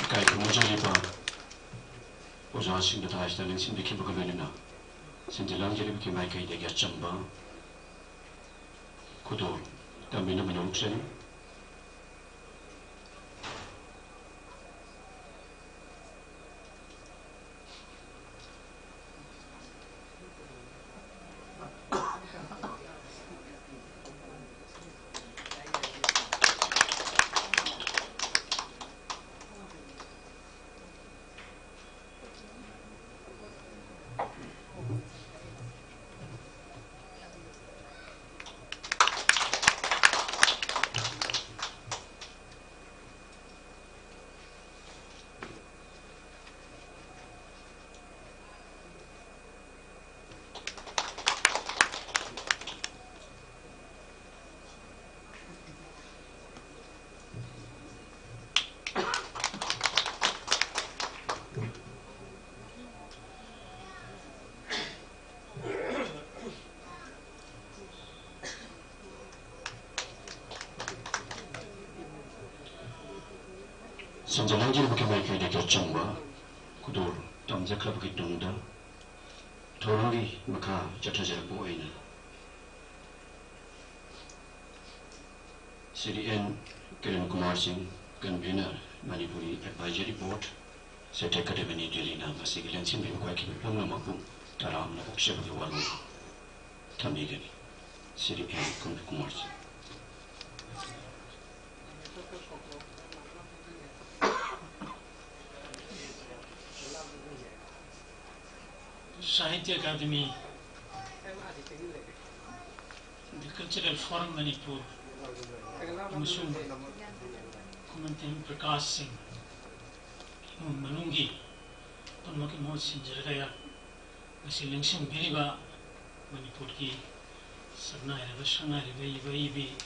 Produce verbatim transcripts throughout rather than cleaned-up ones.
ꯏꯀꯥꯏ ꯈꯨꯝꯅꯖꯔꯤꯕ ꯑꯣꯖꯥꯁꯤꯡꯗ ꯊꯥꯏꯁꯤꯗ ꯂꯦꯡꯁꯤꯟꯕꯤꯈꯤꯕꯒ ꯂꯣꯏꯅꯅ ꯁꯤꯟꯖ ꯂꯥꯡꯖꯔꯤꯕꯒꯤ ꯃꯥꯏꯀꯩꯗꯒꯤ ꯑꯆꯝꯕ ꯈꯨꯗꯣꯜ ꯇꯝꯕꯤꯅꯕ ꯅꯦꯛꯆꯔꯤ꯫ ꯁꯤꯟꯖ ꯂꯥꯡꯖꯔꯤꯕꯒꯤ ꯃꯥꯏꯀꯩꯗꯒꯤ ꯑꯆꯝꯕ ꯈꯨꯗꯣꯜ ꯇꯝꯖꯈ꯭ꯔꯕꯒꯤ ꯇꯨꯡꯗ ꯊꯧꯔꯝꯒꯤ ꯃꯈꯥ ꯆꯠꯊꯖꯔꯛꯄ ꯑꯣꯏꯅ ꯁ꯭ꯔꯤ ꯑꯦꯟ ꯀꯤꯔꯟ ꯀꯨꯃꯥꯔ ꯁꯤꯡ, Convener, Manipuri Advisory Board, Sahityakademi, New Delhi ꯅ ꯃꯁꯤꯒꯤ ꯂꯦꯡꯁꯤꯟꯕꯤꯕ ꯈ꯭ꯋꯥꯏꯈꯤꯕ ꯄꯨꯝꯅꯃꯛꯄꯨ ꯇꯔꯥꯝꯅ ꯑꯣꯛꯆꯕꯒꯤ ꯋꯥꯔꯣꯜ ꯊꯝꯕꯤꯒꯅꯤ꯫ ꯁ꯭ꯔꯤ ꯑꯦꯟ ꯀꯤꯔꯟ ꯀꯨꯃꯥꯔ ꯁꯤꯡ꯫ Sahitya Academy, the Cultural Forum Manipur ꯑꯃꯁꯨꯡ ꯈꯨꯃꯟꯊꯦꯝ ꯄ꯭ꯔꯀꯥꯁ ꯁꯤꯡ, ꯏꯃꯨꯡ ꯃꯅꯨꯡꯒꯤ ꯄꯨꯝꯅꯃꯛꯀꯤ ꯃꯍꯨꯠ ꯁꯤꯟꯖꯔꯒ ꯉꯁꯤ ꯂꯦꯡꯁꯤꯟꯕꯤꯔꯤꯕ ꯃꯅꯤꯄꯨꯔꯒꯤ ꯁꯛꯅꯥꯏꯔꯕ, ꯁꯛꯅꯥꯏꯔꯕ ꯏꯕ ꯏꯕꯤ,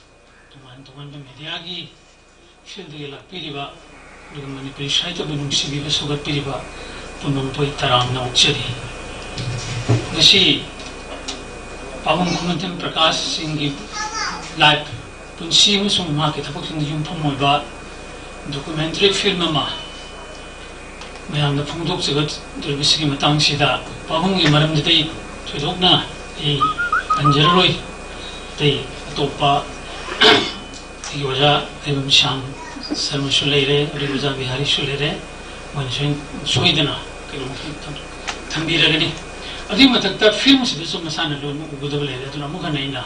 ꯇꯣꯉꯥꯟ ꯇꯣꯉꯥꯟꯕ ꯃꯦꯗꯤꯌꯥꯒꯤ ꯐꯤꯜꯗꯒꯤ ꯂꯥꯛꯄꯤꯔꯤꯕ, ꯑꯗꯨꯒ ꯃꯅꯤꯄꯨꯔꯤ ꯁꯥꯍꯤꯇ꯭ꯌꯕꯨ ꯅꯨꯡꯁꯤꯕꯤꯕ, ꯁꯧꯒꯠꯄꯤꯔꯤꯕ ꯄꯨꯝꯅꯃꯛꯄꯨ ꯑꯩ ꯇꯔꯥꯝꯅ ꯑꯣꯛꯆꯔꯤ꯫ ꯉꯁꯤ ꯄꯥꯕꯨꯡ ꯈꯨꯃꯟꯊꯦꯝ ꯄ꯭ꯔꯀꯥꯁ ꯁꯤꯡꯒꯤ ꯂꯥꯏꯐ, ꯄꯨꯟꯁꯤ ꯑꯃꯁꯨꯡ ꯃꯍꯥꯛꯀꯤ ꯊꯕꯛꯁꯤꯡꯗ ꯌꯨꯝꯐꯝ ꯑꯣꯏꯕ ꯗꯣꯀꯨꯃꯦꯟꯇꯔꯤ ꯐꯤꯜꯝ ꯑꯃ ꯃꯌꯥꯝꯗ ꯐꯣꯡꯗꯣꯛꯆꯒꯗꯧꯔꯤꯕꯁꯤꯒꯤ ꯃꯇꯥꯡꯁꯤꯗ ꯄꯥꯕꯨꯡꯒꯤ ꯃꯔꯝꯗꯗꯤ ꯊꯣꯏꯗꯣꯛꯅ ꯑꯩ ꯄꯟꯖꯔꯔꯣꯏ꯫ ꯑꯇꯩ ꯑꯇꯣꯞꯄ ꯑꯩꯒꯤ ꯑꯣꯖꯥ ꯂꯩꯕꯝ ꯁ꯭ꯌꯥꯝ ꯁꯔꯃꯁꯨ ꯂꯩꯔꯦ, ꯑꯗꯒꯤ ꯑꯣꯖꯥ ꯕꯤꯍꯥꯔꯤꯁꯨ ꯂꯩꯔꯦ, ꯃꯣꯏꯅ ꯁꯣꯏ-, ꯁꯣꯏꯗꯅ ꯀꯩꯅꯣ ꯊꯝ-, ꯊꯝꯕꯤꯔꯒꯅꯤ꯫ ꯑꯗꯨꯒꯤ ꯃꯊꯛꯇ ꯐꯤꯜꯝꯁꯤꯗꯁꯨ ꯃꯁꯥꯅ ꯂꯣꯏꯅꯃꯛ ꯎꯒꯗꯕ ꯂꯩꯔꯦ, ꯑꯗꯨꯅ ꯑꯃꯨꯛ ꯍꯟꯅ ꯑꯩꯅ,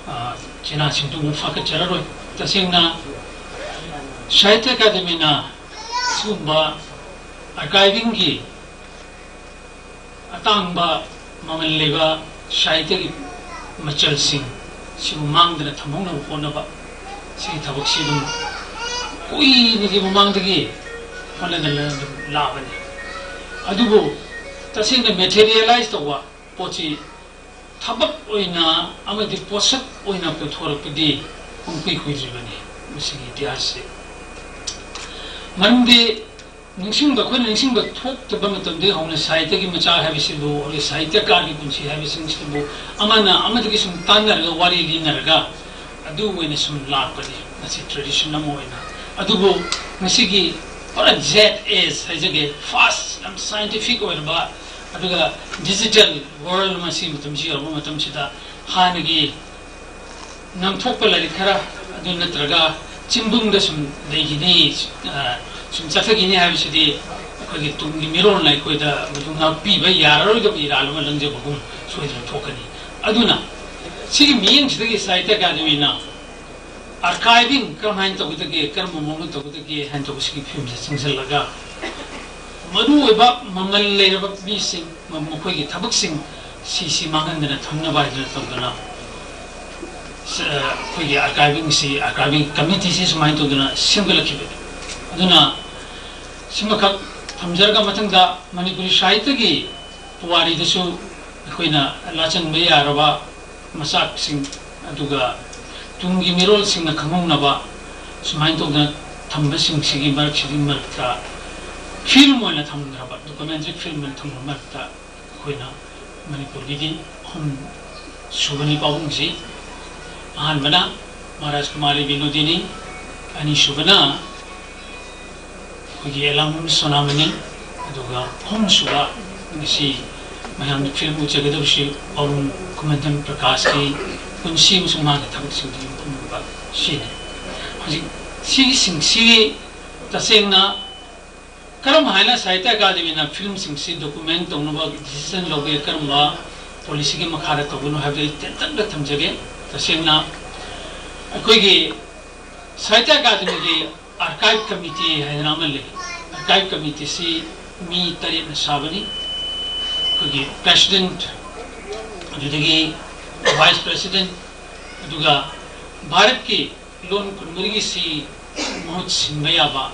ꯑ, ꯆꯤꯟꯍꯥ ꯁꯤꯡꯇꯨ ꯑꯃꯨꯛ ꯐꯥꯀꯠꯆꯔꯔꯣꯏ꯫ ꯇꯁꯦꯡꯅ ꯁꯥꯍꯤꯇ꯭ꯌ ꯑꯦꯀꯥꯗꯃꯤꯅ ꯁꯤꯒꯨꯝꯕ ꯑꯥꯔꯀꯥꯏꯚꯤꯡꯒꯤ ꯑꯇꯥꯡꯕ ꯃꯃꯜ ꯂꯩꯕ ꯁꯥꯍꯤꯇ꯭ꯌꯒꯤ ꯃꯆꯜꯁꯤꯡ ꯁꯤꯕꯨ ꯃꯥꯡꯗꯅ ꯊꯝꯍꯧꯅꯕ ꯍꯣꯠꯅꯕ, ꯁꯤꯒꯤ ꯊꯕꯛꯁꯤ ꯑꯗꯨꯝ ꯀꯨꯏꯅꯒꯤ ꯃꯃꯥꯡꯗꯒꯤ ꯍꯣꯠꯅꯗꯅ ꯑꯗꯨꯝ ꯂꯥꯛꯑꯕꯅꯤ꯫ ꯑꯗꯨꯕꯨ ꯇꯁꯦꯡꯅ ꯃꯦꯇꯦꯔꯤꯌꯦꯂꯥꯏꯁ ꯇꯧꯕ ꯄꯣꯠꯁꯤ ꯊꯕꯛ ꯑꯣꯏꯅ ꯑꯃꯗꯤ ꯄꯣꯠꯁꯛ ꯑꯣꯏꯅ ꯄꯨꯊꯣꯔꯛꯄꯗꯤ ꯄꯨꯡꯀꯨꯏ ꯀꯨꯏꯗ꯭ꯔꯤꯕꯅꯤ ꯃꯁꯤꯒꯤ ꯏꯇꯤꯍꯥꯁꯁꯤ꯫ ꯃꯔꯝꯗꯤ ꯅꯤꯡꯁꯤꯡꯕ, ꯑꯩꯈꯣꯏꯅ ꯅꯤꯡꯁꯤꯡꯕ ꯊꯣꯛꯇꯕ ꯃꯇꯝꯗꯒꯤ ꯍꯧꯅ ꯁꯥꯍꯤꯇ꯭ꯌꯒꯤ ꯃꯆꯥꯛ ꯍꯥꯏꯕꯁꯤꯕꯨ, ꯑꯗꯩ ꯁꯥꯍꯤꯇ꯭ꯌꯀꯥꯔꯒꯤ ꯄꯨꯟꯁꯤ ꯍꯥꯏꯕꯁꯤꯡꯁꯤꯕꯨ ꯑꯃꯅ ꯑꯃꯗꯒꯤ ꯁꯨꯝ ꯇꯥꯟꯅꯔꯒ, ꯋꯥꯔꯤ ꯂꯤꯅꯔꯒ, ꯑꯗꯨ ꯑꯣꯏꯅ ꯁꯨꯝ ꯂꯥꯛꯄꯅꯤ꯫ ꯃꯁꯤ ꯇ꯭ꯔꯦꯗꯤꯁꯟ ꯑꯃ ꯑꯣꯏꯅ꯫ ꯑꯗꯨꯕꯨ ꯉꯁꯤꯒꯤ ꯄꯨꯔꯥ ꯖꯦꯠ ꯑꯦꯖ ꯍꯥꯏꯖꯒꯦ, ꯐꯥꯁ, ꯌꯥꯝ ꯁꯥꯏꯟꯇꯤꯐꯤꯛ ꯑꯣꯏꯔꯕ, ꯑꯗꯨꯒ ꯗꯤꯖꯤꯇꯦꯜ ꯋꯥꯔꯜ ꯑꯃ ꯁꯤ ꯃꯇꯝꯁꯤ ꯌꯧꯔꯛꯄ ꯃꯇꯝꯁꯤꯗ ꯍꯥꯟꯅꯒꯤ ꯉꯥꯡꯊꯣꯛꯄ ꯂꯥꯏꯔꯤꯛ ꯈꯔ, ꯑꯗꯨ ꯅꯠꯇ꯭ꯔꯒ ꯆꯤꯡꯕꯨꯡꯗ ꯁꯨꯝ ꯂꯩꯈꯤꯅꯤ, ꯑ, ꯁꯨꯝ ꯆꯠꯊꯈꯤꯅꯤ ꯍꯥꯏꯕꯁꯤꯗꯤ ꯑꯩꯈꯣꯏꯒꯤ ꯇꯨꯡꯒꯤ ꯃꯤꯔꯣꯜꯅ ꯑꯩꯈꯣꯏꯗ ꯃꯗꯨ ꯉꯥꯛꯄꯤꯕ ꯌꯥꯔꯔꯣꯏꯗꯕ ꯏꯔꯥꯜ ꯑꯃ ꯂꯪꯖꯕꯒꯨꯝ ꯁꯣꯏꯗꯅ ꯊꯣꯛꯀꯅꯤ꯫ ꯑꯗꯨꯅ ꯁꯤꯒꯤ ꯃꯤꯠꯌꯦꯡꯁꯤꯗꯒꯤ ꯁꯥꯍꯤꯇ꯭ꯌ ꯑꯦꯀꯥꯗꯃꯤꯅ ꯑꯥꯔꯀꯥꯏꯚꯤꯡ ꯀꯔꯝꯍꯥꯏꯅ ꯇꯧꯒꯗꯒꯦ, ꯀꯔꯝꯕ ꯃꯑꯣꯡꯗ ꯇꯧꯒꯗꯒꯦ ꯍꯥꯏꯅ ꯇꯧꯕꯁꯤꯒꯤ ꯐꯤꯕꯝꯁꯤꯗ ꯆꯪꯁꯤꯜꯂꯒ, ꯃꯔꯨꯑꯣꯏꯕ ꯃꯃꯜ ꯂꯩꯔꯕ ꯃꯤꯁꯤꯡ, ꯃ-, ꯃꯈꯣꯏꯒꯤ ꯊꯕꯛꯁꯤꯡ ꯁꯤꯁꯤ ꯃꯥꯡꯍꯟꯗꯅ ꯊꯝꯅꯕ ꯍꯥꯏꯗꯅ ꯇꯧꯗꯅ, ꯑꯩꯈꯣꯏꯒꯤ ꯑꯥꯔꯀꯥꯏꯚꯤꯡꯁꯤ, ꯑꯥꯔꯀꯥꯏꯚꯤꯡ ꯀꯃꯤꯇꯤꯁꯤ ꯁꯨꯃꯥꯏꯅ ꯇꯧꯗꯅ ꯁꯦꯝꯒꯠꯂꯛꯈꯤꯕꯅꯤ꯫ ꯑꯗꯨꯅ ꯁꯤꯃꯈꯛ ꯊꯝꯖꯔꯒ, ꯃꯊꯪꯗ ꯃꯅꯤꯄꯨꯔꯤ ꯁꯥꯍꯤꯇ꯭ꯌꯒꯤ ꯄꯨꯋꯥꯔꯤꯗꯁꯨ ꯑꯩꯈꯣꯏꯅ ꯂꯥꯆꯟꯕ ꯌꯥꯔꯕ ꯃꯆꯥꯛꯁꯤꯡ, ꯑꯗꯨꯒ ꯇꯨꯡꯒꯤ ꯃꯤꯔꯣꯜꯁꯤꯡꯅ ꯈꯪꯍꯧꯅꯕ ꯁꯨꯃꯥꯏꯅ ꯇꯧꯗꯅ ꯊꯝꯕꯁꯤꯡꯁꯤꯒꯤ ꯃꯔꯛꯁꯤꯒꯤ ꯃꯔꯛꯇ ꯐꯤꯂꯝ ꯑꯣꯏꯅ ꯊꯝꯈ꯭ꯔꯕ, ꯗꯣꯀꯨꯃꯦꯟꯇꯔꯤ ꯐꯤꯂꯝ ꯑꯣꯏꯅ ꯊꯝꯈ꯭ꯔꯕ ꯃꯔꯛꯇ ꯑꯩꯈꯣꯏꯅ ꯃꯅꯤꯄꯨꯔꯒꯤꯗꯤ ꯑꯍꯨꯝ ꯁꯨꯕꯅꯤ ꯄꯥꯕꯨꯡꯁꯤ꯫ ꯑꯍꯥꯟꯕꯅ ꯃꯍꯥꯔꯥꯖ ꯀꯨꯃꯥꯔꯤ ꯕꯤꯅꯣꯗꯤꯅꯤ, ꯑꯅꯤꯁꯨꯕꯅ ꯑꯩꯈꯣꯏꯒꯤ ꯑꯦꯂꯥꯡꯕꯝ ꯁꯣꯅꯥꯃꯅꯤ, ꯑꯗꯨꯒ ꯑꯍꯨꯝꯁꯨꯕ ꯉꯁꯤ ꯃꯌꯥꯝꯅ ꯐꯤꯂꯝ ꯎꯖꯒꯗꯕꯁꯤ ꯄꯥꯕꯨꯡ ꯈꯨꯃꯟꯊꯦꯝ ꯄ꯭ꯔꯀꯥꯁꯀꯤ ꯄꯨꯟꯁꯤ ꯑꯃꯁꯨꯡ ꯃꯥꯒꯤ ꯊꯕꯛꯁꯤꯡꯗꯨ ꯌꯨꯝꯐꯝ ꯑꯣꯏꯕ ꯁꯤꯅꯤ꯫ ꯍꯧꯖꯤꯛ ꯁꯤꯒꯤꯁꯤꯡꯁꯤ ꯇꯁꯦꯡꯅ ꯀꯔꯝ ꯍꯥꯏꯅ ꯁꯥꯍꯤꯇ꯭ꯌ ꯑꯦꯀꯥꯗꯃꯤꯅ ꯐꯤꯂꯝꯁꯤꯡꯁꯤ ꯗꯣꯀꯨꯃꯦꯟ ꯇꯧꯅꯕ ꯗꯤꯁꯤꯖꯟ ꯂꯧꯒꯦ, ꯀꯔꯝꯕ ꯄꯣꯂꯤꯁꯤꯒꯤ ꯃꯈꯥꯗ ꯇꯧꯒꯅꯣ ꯍꯥꯏꯕꯗꯨ ꯑꯩ ꯇꯦꯟꯇꯛꯅ ꯊꯝꯖꯒꯦ꯫ ꯇꯁꯦꯡꯅ ꯑꯩꯈꯣꯏꯒꯤ ꯁꯥꯍꯤꯇ꯭ꯌ ꯑꯦꯀꯥꯗꯃꯤꯒꯤ ꯑꯥꯔꯀꯥꯏꯚ ꯀꯃꯤꯇꯤ ꯍꯥꯏꯗꯅ ꯑꯃ ꯂꯩ꯫ ꯑꯥꯔꯀꯥꯏꯚ ꯀꯃꯤꯇꯤꯁꯤ ꯃꯤ ꯇꯔꯦꯠꯅ ꯁꯥꯕꯅꯤ꯫ ꯑꯩꯈꯣꯏꯒꯤ ꯄ꯭ꯔꯦꯁꯤꯗꯦꯟꯠ, ꯑꯗꯨꯗꯒꯤ ꯚꯥꯏꯁ ꯄ꯭ꯔꯦꯁꯤꯗꯦꯟꯠ, ꯑꯗꯨꯒ ꯚꯥꯔꯠꯀꯤ ꯂꯣꯟ ꯀꯨꯟꯃꯔꯤꯒꯤꯁꯤ ꯃꯍꯨꯠ ꯁꯤꯟꯕ ꯌꯥꯕ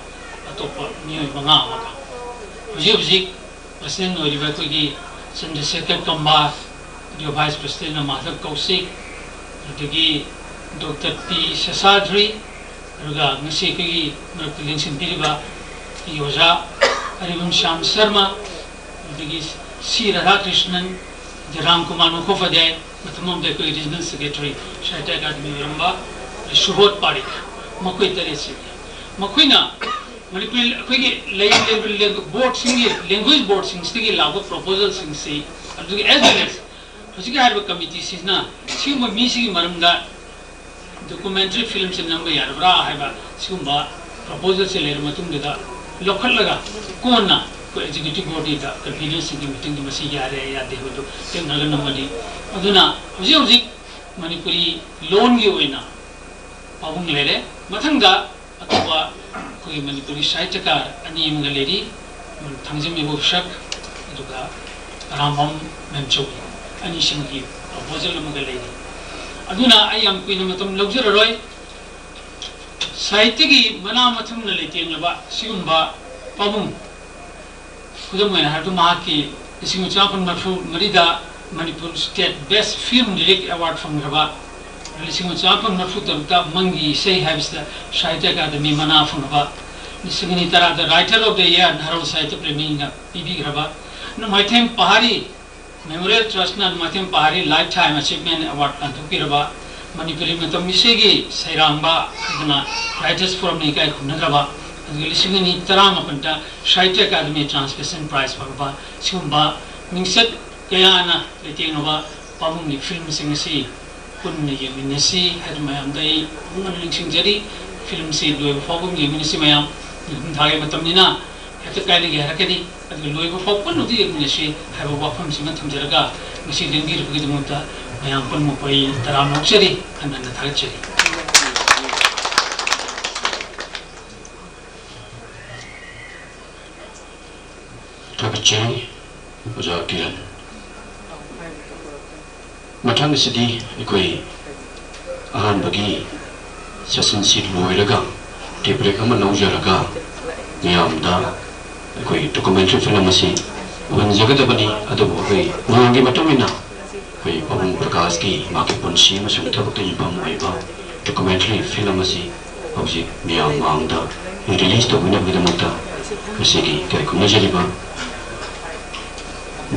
ꯑꯇꯣꯞꯄ ꯃꯤꯑꯣꯏ ꯃꯉꯥ ꯑꯃꯒ, ꯍꯧꯖꯤꯛ ꯍꯧꯖꯤꯛ ꯄ꯭ꯔꯁꯤꯗꯦꯟ ꯑꯣꯏꯔꯤꯕ ꯑꯩꯈꯣꯏꯒꯤ ꯆꯟꯗ꯭ꯔꯁꯦꯈꯔ ꯀꯝꯕꯥꯔ, ꯑꯗꯨꯒ ꯚꯥꯏꯁ ꯄ꯭ꯔꯁꯤꯗꯦꯟꯅ ꯃꯥꯙꯕ ꯀꯧꯁꯤꯛ, ꯑꯗꯨꯗꯒꯤ ꯗꯣꯛꯇꯔ ꯄꯤ ꯁꯦꯁꯥꯗ꯭ꯔꯤ, ꯑꯗꯨꯒ ꯉꯁꯤ ꯑꯩꯈꯣꯏꯒꯤ ꯃꯔꯛꯇ ꯂꯦꯡꯁꯤꯟꯕꯤꯔꯤꯕ ꯑꯩꯒꯤ ꯑꯣꯖꯥ ꯑꯔꯤꯕꯝ ꯁ꯭ꯌꯥꯝ ꯁꯔꯃ, ꯑꯗꯨꯗꯒꯤ ꯁꯤ ꯔꯥꯙꯥꯀ꯭ꯔꯤꯁꯅꯟ, ꯑꯗꯩ ꯔꯥꯝ ꯀꯨꯃꯥꯔ ꯃꯨꯈꯣꯄꯥꯙ꯭ꯌꯥꯏ, ꯃꯊꯪꯂꯣꯝꯗ ꯑꯩꯈꯣꯏꯒꯤ ꯔꯤꯖꯅꯦꯜ ꯁꯦꯀ꯭ꯔꯦꯇꯔꯤ, ꯁꯥꯍꯤꯇ꯭ꯌ ꯑꯦꯀꯥꯗꯃꯤ ꯑꯣꯏꯔꯝꯕ ꯁꯨꯕꯣꯙ ꯄꯥꯔꯤꯛ, ꯃꯈꯣꯏ ꯇꯔꯦꯠꯁꯤꯅꯤ꯫ ꯃꯈꯣꯏꯅ ꯃꯅꯤꯄꯨꯔꯤ ꯑꯩꯈꯣꯏꯒꯤ ꯂꯩ-, ꯂꯩ-, ꯂꯩ-, ꯕꯣꯔꯗꯁꯤꯡꯒꯤ, ꯂꯦꯡꯒ꯭ꯋꯦꯖ ꯕꯣꯔꯗꯁꯤꯡꯁꯤꯗꯒꯤ ꯂꯥꯛꯄ ꯄ꯭ꯔꯣꯄꯣꯖꯦꯜꯁꯤꯡꯁꯤ, ꯑꯗꯨꯒꯤ as well as ꯍꯧꯖꯤꯛꯀꯤ ꯍꯥꯏꯔꯤꯕ ꯀꯃꯤꯇꯤꯁꯤꯅ ꯁꯤꯒꯨꯝꯕ ꯃꯤꯁꯤꯒꯤ ꯃꯔꯝꯗ ꯗꯣꯀꯨꯃꯦꯟꯇꯔꯤ ꯐꯤꯂꯝꯁꯦ ꯅꯝꯕ ꯌꯥꯔꯕ꯭ꯔꯥ ꯍꯥꯏꯕ ꯁꯤꯒꯨꯝꯕ ꯄ꯭ꯔꯣꯄꯣꯖꯦꯜꯁꯦ ꯂꯩꯔꯕ ꯃꯇꯨꯡꯗꯨꯗ ꯂꯧꯈꯠꯂꯒ ꯀꯣꯟꯅ ꯑꯩꯈꯣꯏ ꯑꯦꯛꯖꯤꯀ꯭ꯌꯨꯇꯤꯚ ꯕꯣꯗꯤꯗ ꯀꯟꯚꯤꯅꯔꯁꯤꯡꯒꯤ ꯃꯤꯇꯤꯡꯗ ꯃꯁꯤ ꯌꯥꯔꯦ ꯌꯥꯗꯦ ꯍꯥꯏꯕꯗꯨ ꯌꯦꯡꯅꯔꯒ ꯅꯝꯃꯅꯤ꯫ ꯑꯗꯨꯅ ꯍꯧꯖꯤꯛ ꯍꯧꯖꯤꯛ ꯃꯅꯤꯄꯨꯔꯤ ꯂꯣꯟꯒꯤ ꯑꯣꯏꯅ ꯄꯥꯕꯨꯡ ꯂꯩꯔꯦ꯫ ꯃꯊꯪꯗ ꯑꯇꯣꯞꯄ ꯑꯩꯈꯣꯏꯒꯤ ꯃꯅꯤꯄꯨꯔꯤ ꯁꯥꯍꯤꯇ꯭ꯌꯀꯥꯔ ꯑꯅꯤ ꯑꯃꯒ ꯂꯩꯔꯤ, ꯊꯥꯡꯖꯝ ꯏꯕꯣꯕꯤꯁꯛ ꯑꯗꯨꯒ ꯑꯔꯥꯝꯕꯝ ꯃꯦꯝꯆꯧꯕꯤ, ꯑꯅꯤꯁꯤꯃꯒꯤ ꯄ꯭ꯔꯣꯄꯣꯖꯦꯜ ꯑꯃꯒ ꯂꯩꯔꯤ꯫ ꯑꯗꯨꯅ ꯑꯩ ꯌꯥꯝ ꯀꯨꯏꯅ ꯃꯇꯝ ꯂꯧꯖꯔꯔꯣꯏ꯫ ꯁꯥꯍꯤꯇ꯭ꯌꯒꯤ ꯃꯅꯥ ꯃꯊꯨꯝꯅ ꯂꯩꯇꯦꯡꯂꯕ ꯁꯤꯒꯨꯝꯕ ꯄꯥꯕꯨꯡ, ꯈꯨꯗꯝ ꯑꯣꯏꯅ ꯍꯥꯏꯔꯕꯗ ꯃꯍꯥꯛꯀꯤ ꯂꯤꯁꯤꯡ ꯑꯃ ꯆꯃꯥꯄꯟ ꯃꯔꯤꯐꯨ ꯃꯔꯤꯗ Manipur State Best Film Lyric Award ꯐꯪꯈ꯭ꯔꯕ, ꯂꯤꯁꯤꯡ ꯑꯃ ꯆꯃꯥꯄꯟ ꯃꯔꯤꯐꯨ ꯇꯔꯨꯛꯇ ꯃꯪꯒꯤ ꯏꯁꯩ ꯍꯥꯏꯕꯁꯤꯗ ꯁꯥꯍꯤꯇ꯭ꯌ ꯑꯦꯀꯥꯗꯃꯤ ꯃꯅꯥ ꯐꯪꯉꯕ, ꯂꯤꯁꯤꯡ ꯑꯅꯤ ꯇꯔꯥꯗ Writer of the Year Naharol Sahitya ꯄ꯭ꯔꯦꯃꯤꯅ ꯄꯤꯕꯤꯈ꯭ꯔꯕ, Nongmaithem Pahari Memorial Trustꯅ Nongmaithem Pahari Lifetime Achievement Award ꯂꯥꯟꯊꯣꯛꯄꯤꯔꯕ, Manipuri ꯃꯇꯝ ꯏꯁꯩꯒꯤ ꯁꯩꯔꯥꯡꯕ ꯍꯥꯏꯗꯅ Writers Forumꯅ ꯏꯀꯥꯏ ꯈꯨꯝꯅꯈ꯭ꯔꯕ, ꯑꯗꯨꯒ ꯂꯤꯁꯤꯡ ꯑꯅꯤ ꯇꯔꯥꯃꯥꯄꯟꯗ Sahitya Academy Translation Prize ꯐꯪꯕ, ꯁꯤꯒꯨꯝꯕ ꯃꯤꯡꯆꯠ ꯀꯌꯥꯅ ꯂꯩꯇꯦꯡꯂꯕ ꯄꯥꯕꯨꯡꯒꯤ ꯐꯤꯂꯝꯁꯤꯡ ꯑꯁꯤ ꯄꯨꯟꯅ ꯌꯦꯡꯃꯤꯟꯅꯁꯤ ꯍꯥꯏꯗꯨꯅ ꯃꯌꯥꯝꯗ ꯑꯩ ꯑꯃꯨꯛ ꯍꯟꯅ ꯅꯤꯡꯁꯤꯡꯖꯔꯤ꯫ ꯐꯤꯂꯝꯁꯤ ꯂꯣꯏꯕ ꯐꯥꯎꯕ ꯌꯦꯡꯃꯤꯟꯅꯁꯤ ꯃꯌꯥꯝ꯫ ꯅꯤꯡꯊꯝ ꯊꯥꯒꯤ ꯃꯇꯝꯅꯤꯅ ꯍꯦꯛꯇ ꯀꯥꯏꯅꯒꯦ ꯍꯥꯏꯔꯛꯀꯅꯤ꯫ ꯑꯗꯨꯒ ꯂꯣꯏꯕ ꯐꯥꯎ ꯄꯨꯟꯅ ꯑꯗꯨ ꯌꯦꯡꯃꯤꯟꯅꯁꯤ ꯍꯥꯏꯕ ꯋꯥꯐꯝꯁꯤꯃ ꯊꯝꯖꯔꯒ, ꯉꯁꯤ ꯂꯦꯡꯕꯤꯔꯛꯄꯒꯤꯗꯃꯛꯇ ꯃꯌꯥꯝ ꯄꯨꯝꯅꯃꯛꯄꯨ ꯑꯩ ꯇꯔꯥꯝꯅ ꯑꯣꯛꯆꯔꯤ, ꯍꯟꯅ ꯍꯟꯅ ꯊꯥꯒꯠꯆꯔꯤ꯫ ꯊꯥꯒꯠꯆꯔꯤ, ꯑꯣꯖꯥ ꯀꯤꯔꯟ꯫ ꯃꯊꯪ ꯑꯁꯤꯗꯤ ꯑꯩꯈꯣꯏ ꯑꯍꯥꯟꯕꯒꯤ ꯁꯦꯁꯟꯁꯤ ꯂꯣꯏꯔꯒ ꯇꯤ ꯕ꯭ꯔꯦꯛ ꯑꯃ ꯂꯧꯖꯔꯒ ꯃꯤꯌꯥꯝꯗ ꯑꯩꯈꯣꯏ ꯗꯣꯀꯨꯃꯦꯟꯇꯔꯤ ꯐꯤꯂꯝ ꯑꯁꯤ ꯎꯍꯟꯖꯒꯗꯕꯅꯤ꯫ ꯑꯗꯨꯕꯨ ꯑꯩꯈꯣꯏ ꯃꯌꯥꯝꯒꯤ ꯃꯇꯨꯡ ꯏꯟꯅ ꯑꯩꯈꯣꯏ ꯄꯥꯕꯨꯡ ꯄ꯭ꯔꯀꯥꯁꯀꯤ ꯃꯍꯥꯛꯀꯤ ꯄꯨꯟꯁꯤ ꯑꯃꯁꯨꯡ ꯊꯕꯛꯇ ꯌꯨꯝꯐꯝ ꯑꯣꯏꯕ ꯗꯣꯀꯨꯃꯦꯟꯇꯔꯤ ꯐꯤꯂꯝ ꯑꯁꯤ ꯍꯧꯖꯤꯛ ꯃꯤꯌꯥꯝ ꯃꯥꯡꯗ ꯔꯤꯂꯤꯖ ꯇꯧꯕꯤꯅꯕꯒꯤꯗꯃꯛꯇ ꯉꯁꯤꯒꯤ ꯏꯀꯥꯏ ꯈꯨꯝꯅꯖꯔꯤꯕ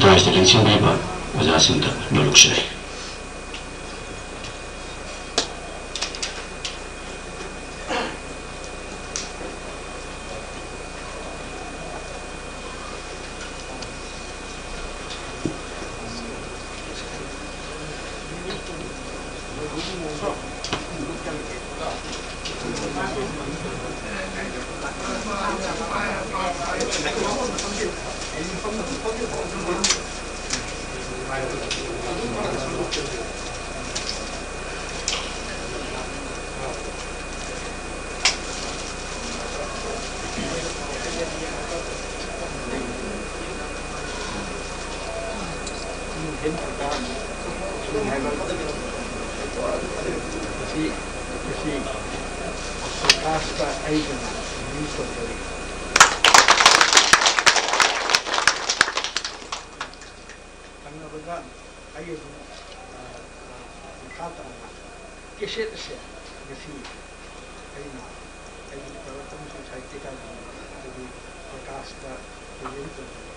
ꯗꯥꯏꯁꯇ ꯂꯦꯡꯁꯤꯟꯕꯤꯔꯤꯕ ꯑꯣꯖꯥꯁꯤꯡꯗ ꯅꯣꯂꯨꯛꯆꯔꯤ꯫ ꯁꯤ ꯉꯁꯤ ꯄ꯭ꯔꯀꯥꯁꯇ ꯑꯩꯒꯤꯅ ꯔꯤꯂꯤꯖ ꯇꯧꯖꯔꯤ꯫ ꯊꯪꯅꯕꯗ ꯑꯩ ꯑꯗꯨꯝ, ꯑ, ꯑ, ꯃꯈꯥ ꯇꯥꯅ ꯀꯦꯁꯦꯠ ꯑꯁꯦ ꯉꯁꯤ ꯑꯩꯅ ꯑꯩꯒꯤ ꯄ꯭ꯔꯗꯛꯁꯟ ꯁꯣꯁꯥꯏꯇꯤ ꯀꯥꯏꯅ ꯑꯗꯨꯒꯤ ꯄ꯭ꯔꯀꯥꯁꯇ ꯄ꯭ꯔꯖꯦꯟ ꯇꯧꯖꯔꯤ꯫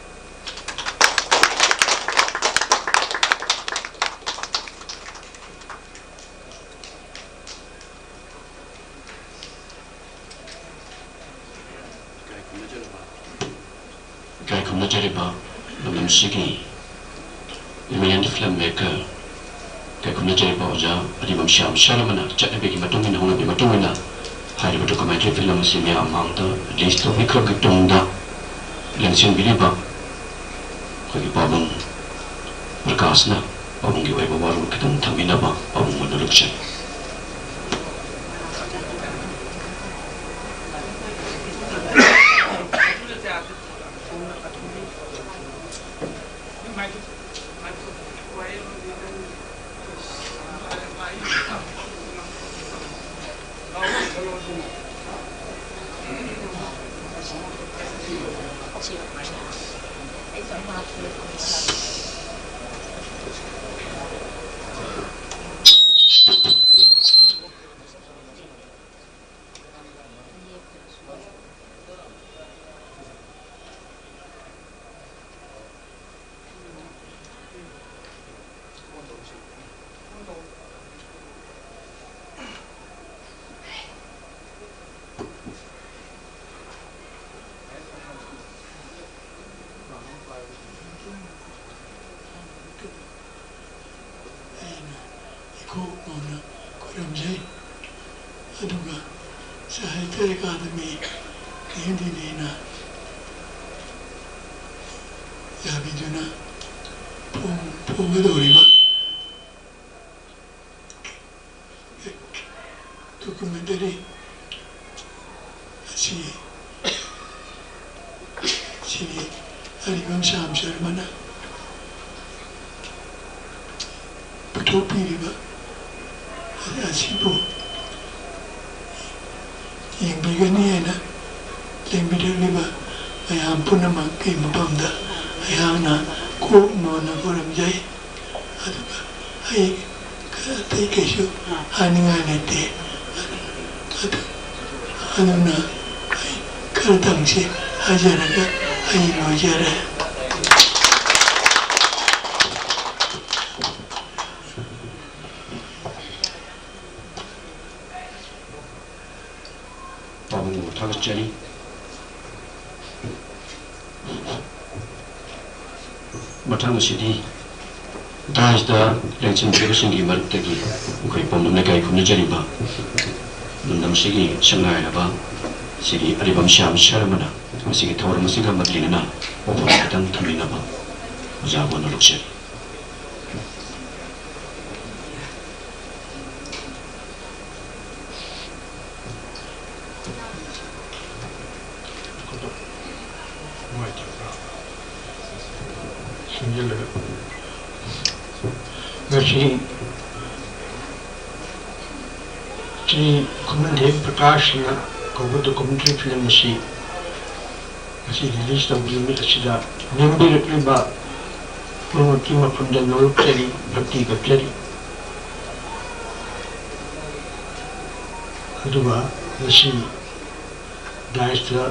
ꯏꯀꯥꯏ ꯈꯨꯝꯅꯖꯔꯤꯕ ꯂꯝꯗꯝꯁꯤꯒꯤ eminent film maker, ꯏꯀꯥꯏ ꯈꯨꯝꯅꯖꯔꯤꯕ ꯑꯣꯖꯥ ꯑꯔꯤꯕꯝ ꯁ꯭ꯌꯥꯝ ꯁꯔꯃꯅ ꯆꯠꯅꯕꯤꯒꯤ ꯃꯇꯨꯡ ꯏꯟꯅ, ꯍꯧꯅꯕꯤꯒꯤ ꯃꯇꯨꯡ ꯏꯟꯅ ꯍꯥꯏꯔꯤꯕ documentary film ꯑꯁꯤ ꯃꯤꯌꯥꯝ ꯃꯥꯡꯗ release ꯇꯧꯕꯤꯈ꯭ꯔꯕꯒꯤ ꯇꯨꯡꯗ ꯂꯦꯡꯁꯤꯟꯕꯤꯔꯤꯕ ꯑꯩꯈꯣꯏꯒꯤ ꯄꯥꯕꯨꯡ ꯄ꯭ꯔꯀꯥꯁꯅ ꯄꯥꯕꯨꯡꯒꯤ ꯑꯣꯏꯕ ꯋꯥꯔꯣꯜ ꯈꯤꯇꯪ ꯊꯝꯕꯤꯅꯕ ꯄꯥꯕꯨꯡ ꯃꯣꯟꯗ ꯂꯨꯞꯆꯩ꯫ ꯑꯩꯅ ꯏꯈꯣ ꯃꯣꯟꯅ ꯈꯨꯔꯨꯝꯖꯩ꯫ ꯑꯗꯨꯒ ꯁꯥꯍꯤꯇ꯭ꯌ ꯑꯦꯀꯥꯗꯃꯤ, ꯅ꯭ꯌꯨ ꯗꯤꯜꯂꯤꯅ ꯌꯥꯕꯤꯗꯨꯅ ꯐꯣꯡ-, ꯐꯣꯡꯒꯗꯧꯔꯤꯕ documentary ꯑꯁꯤ ꯁꯤꯒꯤ ꯑꯔꯤꯕꯝ ꯁ꯭ꯌꯥꯝ ꯁꯔꯃꯅ ꯄꯨꯊꯣꯛꯄꯤꯔꯤꯕ ꯑꯁꯤꯕꯨ ꯌꯦꯡꯕꯤꯒꯅꯤ ꯍꯥꯏꯅ ꯂꯦꯡꯕꯤꯔꯛꯂꯤꯕ ꯃꯌꯥꯝ ꯄꯨꯝꯅꯃꯛꯀꯤ ꯃꯐꯝꯗ ꯑꯩꯍꯥꯛꯅ ꯀꯣꯛ ꯃꯣꯟꯅ ꯈꯨꯔꯨꯝꯖꯩ꯫ ꯑꯗꯨꯒ ꯑꯩ ꯑꯇꯩ ꯀꯩꯁꯨ ꯍꯥꯏꯅꯤꯡꯉꯥꯏ ꯂꯩꯇꯦ꯫ ꯑꯗꯨ, ꯑꯗꯨꯅ ꯑꯩ ꯈꯔꯗꯪꯁꯤ ꯍꯥꯏꯖꯔꯒ ꯑꯩ ꯂꯣꯏꯖꯔꯦ꯫ ꯄꯥꯕꯨꯡꯕꯨ ꯊꯥꯒꯠꯆꯔꯤ꯫ ꯃꯊꯪ ꯑꯁꯤꯗꯤ ꯗꯥꯏꯁꯇ ꯂꯦꯡꯁꯤꯟꯕꯤꯔꯤꯕꯁꯤꯡꯒꯤ ꯃꯔꯛꯇꯒꯤ ꯑꯩꯈꯣꯏ ꯄꯣꯝꯗꯨꯝ ꯂꯩꯀꯥꯏ ꯈꯨꯝꯅꯖꯔꯤꯕ ꯂꯝꯗꯝꯁꯤꯒꯤ ꯁꯛꯅꯥꯏꯔꯕ ꯁꯤꯒꯤ ꯑꯔꯤꯕꯝ ꯁ꯭ꯌꯥꯝ ꯁꯔꯃꯅ ꯃꯁꯤꯒꯤ ꯊꯧꯔꯝ ꯑꯁꯤꯒ ꯃꯔꯤ ꯂꯩꯅꯅ ꯋꯥꯐꯝ ꯈꯤꯇꯪ ꯊꯝꯕꯤꯅꯕ ꯑꯣꯖꯥꯕꯨ ꯍꯥꯟꯅ ꯂꯧꯖꯔꯤ꯫ ꯁꯤꯟꯖꯤꯜꯂꯒ ꯉꯁꯤ ꯁ꯭ꯔꯤ ꯈꯨꯃꯟꯊꯦꯝ ꯄ꯭ꯔꯀꯥꯁꯅ ꯀꯧꯕ documentary film ꯑꯁꯤ ꯉꯁꯤ release ꯇꯧꯕ ꯅꯨꯃꯤꯠ ꯑꯁꯤꯗ ꯂꯦꯡꯕꯤꯔꯛꯂꯤꯕ ꯄꯨꯝꯅꯃꯛꯀꯤ ꯃꯐꯝꯗ ꯅꯣꯂꯨꯛꯆꯔꯤ, ꯚꯛꯇꯤ ꯀꯠꯆꯔꯤ꯫ ꯑꯗꯨꯒ ꯉꯁꯤ ꯗꯥꯏꯁꯇ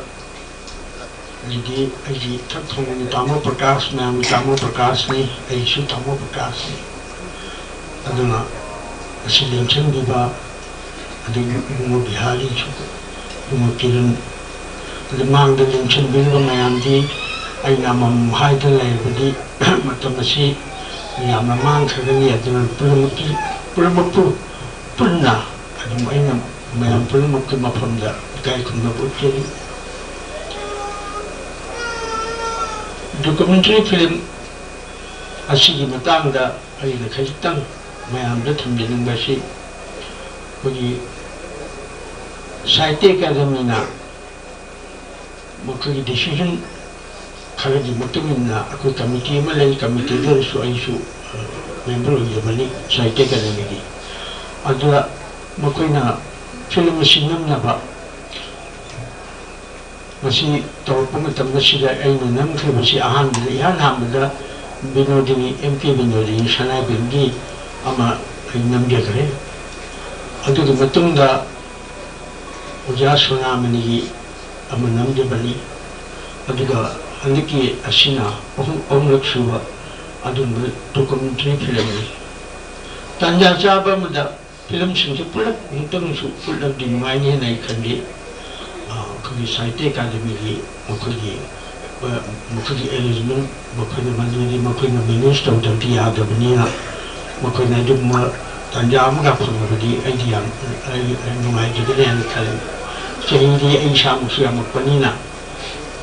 ꯑꯩꯒꯤ, ꯑꯩꯒꯤ ꯏꯊꯛ ꯊꯣꯡꯕꯒꯤ ꯇꯥꯃꯣ ꯄ꯭ꯔꯀꯥꯁ, ꯃꯌꯥꯝꯒꯤ ꯇꯥꯃꯣ ꯄ꯭ꯔꯀꯥꯁꯅꯤ, ꯑꯩꯁꯨ ꯇꯥꯃꯣ ꯄ꯭ꯔꯀꯥꯁꯅꯤ꯫ ꯑꯗꯨꯅ ꯑꯁꯤ ꯂꯦꯡꯁꯤꯟꯕꯤꯕ, ꯑꯗꯒꯤ ꯏꯕꯨꯡꯉꯣ ꯕꯤꯍꯥꯔꯤꯁꯨ, ꯏꯕꯨꯡꯉꯣ ꯀꯤꯔꯟ, ꯑꯗꯨ ꯃꯥꯡꯗ ꯂꯦꯡꯁꯤꯟꯕꯤꯔꯤꯕ ꯃꯌꯥꯝꯗꯤ ꯑꯩꯅ ꯑꯃꯃꯝ ꯍꯥꯏꯗꯅ ꯂꯩꯔꯕꯗꯤ ꯃꯇꯝ ꯑꯁꯤ ꯌꯥꯝꯅ ꯃꯥꯡꯈ꯭ꯔꯒꯅꯤ꯫ ꯑꯗꯨꯅ ꯄꯨꯝꯅꯃꯛꯀꯤ, ꯄꯨꯝꯅꯃꯛꯄꯨ ꯄꯨꯟꯅ ꯑꯗꯨꯝ ꯑꯩꯅ ꯃꯌꯥꯝ ꯄꯨꯝꯅꯃꯛꯀꯤ ꯃꯐꯝꯗ ꯏꯀꯥꯏ ꯈꯨꯝꯅꯕ ꯎꯠꯆꯔꯤ꯫ Documentary film ꯑꯁꯤꯒꯤ ꯃꯇꯥꯡꯗ ꯑꯩꯅ ꯈꯖꯤꯛꯇꯪ ꯃꯌꯥꯝꯗ ꯊꯝꯖꯅꯤꯡꯕ ꯑꯁꯤ, ꯑꯩꯈꯣꯏꯒꯤ ꯁꯥꯍꯤꯇ꯭ꯌ ꯑꯦꯀꯥꯗꯃꯤꯅ ꯃꯈꯣꯏꯒꯤ decision ꯈꯔꯒꯤ ꯃꯇꯨꯡ ꯏꯟꯅ ꯑꯩꯈꯣꯏ committee ꯑꯃ ꯂꯩ, committeeꯗꯁꯨ ꯑꯩꯁꯨ, ꯑ, member ꯑꯣꯏꯖꯕꯅꯤ ꯁꯥꯍꯤꯇ꯭ꯌ ꯑꯦꯀꯥꯗꯃꯤꯒꯤ꯫ ꯑꯗꯨꯗ ꯃꯈꯣꯏꯅ ꯐꯤꯂꯝ ꯑꯁꯤ ꯅꯝꯅꯕ ꯃꯁꯤ ꯇꯧꯔꯛꯄ ꯃꯇꯝꯗ, ꯁꯤꯗ ꯑꯩꯅ ꯅꯝꯈ꯭ꯔꯤꯕꯁꯤ ꯑꯍꯥꯟꯕꯗ, ꯏꯍꯥꯟ ꯍꯥꯟꯕꯗ ꯕꯤꯅꯣꯗꯤꯅꯤ, ꯑꯦꯝ ꯀꯦ ꯕꯤꯅꯣꯗꯤꯅꯤ ꯁꯅꯥꯏꯕꯦꯝꯒꯤ ꯑꯃ ꯑꯩ ꯅꯝꯖꯈ꯭ꯔꯦ꯫ ꯑꯗꯨꯒꯤ ꯃꯇꯨꯡꯗ ꯑꯣꯖꯥ ꯁꯣꯅꯥꯃꯅꯤꯒꯤ ꯑꯃ ꯅꯝꯖꯕꯅꯤ꯫ ꯑꯗꯨꯒ ꯍꯟꯗꯛꯀꯤ ꯑꯁꯤꯅ ꯑꯍꯨꯝ, ꯑꯍꯨꯝꯂꯛ ꯁꯨꯕ ꯑꯗꯨꯒꯨꯝꯕ ꯗꯣꯀꯨꯃꯦꯟꯇꯔꯤ ꯐꯤꯂꯝꯅꯤ꯫ ꯇꯥꯟꯖꯥ ꯆꯥꯕ ꯑꯃꯗ ꯐꯤꯂꯝꯁꯤꯡꯁꯦ ꯄꯨꯂꯞ ꯑꯃꯨꯛꯇꯪꯁꯨ ꯎꯠꯂꯕꯗꯤ ꯅꯨꯡꯉꯥꯏꯅꯤ ꯍꯥꯏꯅ ꯑꯩ ꯈꯟꯖꯩ꯫ ꯑ, ꯑꯩꯈꯣꯏꯒꯤ ꯁꯥꯍꯤꯇ꯭ꯌ ꯑꯦꯀꯥꯗꯃꯤꯒꯤ ꯃꯈꯣꯏꯒꯤ, ꯑ, ꯃꯈꯣꯏꯒꯤ ꯑꯦꯔꯦꯟꯖꯃꯦꯟ, ꯃꯈꯣꯏꯅ ꯃꯗꯨꯗꯤ ꯃꯈꯣꯏꯅ ꯃꯦꯅꯦꯖ ꯇꯧꯗꯕꯗꯤ ꯌꯥꯗꯕꯅꯤꯅ, ꯃꯈꯣꯏꯅ ꯑꯗꯨꯒꯨꯝꯕ ꯇꯥꯟꯖꯥ ꯑꯃꯒ ꯐꯪꯂꯕꯗꯤ ꯑꯩꯗꯤ ꯌꯥꯝ, ꯑꯩ, ꯑꯩ ꯅꯨꯡꯉꯥꯏꯖꯒꯅꯤ ꯍꯥꯏꯅ ꯈꯜꯂꯤ꯫ ꯆꯍꯤꯗꯤ ꯑꯩ ꯏꯁꯥꯃꯛꯁꯨ ꯌꯥꯝꯃꯛꯄꯅꯤꯅ,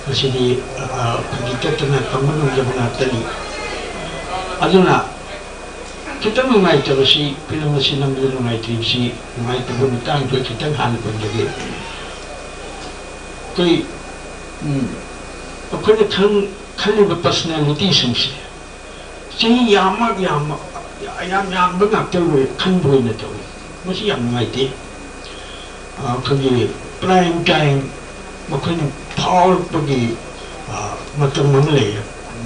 ꯃꯁꯤꯗꯤ, ꯑ, ꯐꯥꯒꯤ ꯇꯠꯇꯅ ꯇꯝꯕ ꯉꯝꯖꯕ ꯉꯥꯛꯇꯅꯤ꯫ ꯑꯗꯨꯅ ꯈꯤꯇꯪ ꯅꯨꯡꯉꯥꯏꯇꯕꯁꯤ, ꯐꯤꯂꯝ ꯑꯁꯤ ꯅꯝꯕꯗ ꯅꯨꯡꯉꯥꯏꯇ꯭ꯔꯤꯕꯁꯤ, ꯅꯨꯡꯉꯥꯏꯇꯕ ꯃꯇꯥꯡꯗ ꯈꯤꯇꯪ ꯍꯥꯟꯅ ꯄꯟꯖꯒꯦ꯫ ꯑꯩꯈꯣꯏ, ꯎꯝ, ꯑꯩꯈꯣꯏꯅ ꯈꯪ-, ꯈꯜꯂꯤꯕ ꯄꯔꯁꯅꯦꯂꯤꯇꯤꯁꯤꯡꯁꯦ ꯆꯍꯤ ꯌꯥꯝꯃ, ꯌꯥꯝꯃ, ꯌꯥꯝ ꯌꯥꯝꯕ ꯉꯥꯛꯇ ꯑꯣꯏ-, ꯈꯟꯕ ꯑꯣꯏꯅ ꯇꯧꯏ꯫ ꯃꯁꯤ ꯌꯥꯝ ꯅꯨꯡꯉꯥꯏꯇꯦ꯫ ꯑ, ꯑꯩꯈꯣꯏꯒꯤ ꯄ꯭ꯔꯥꯏꯝ ꯇꯥꯏꯝ, ꯃꯈꯣꯏꯅ ꯐꯥꯎꯔꯛꯄꯒꯤ, ꯑ, ꯃꯇꯝ ꯑꯃ ꯂꯩꯌꯦ꯫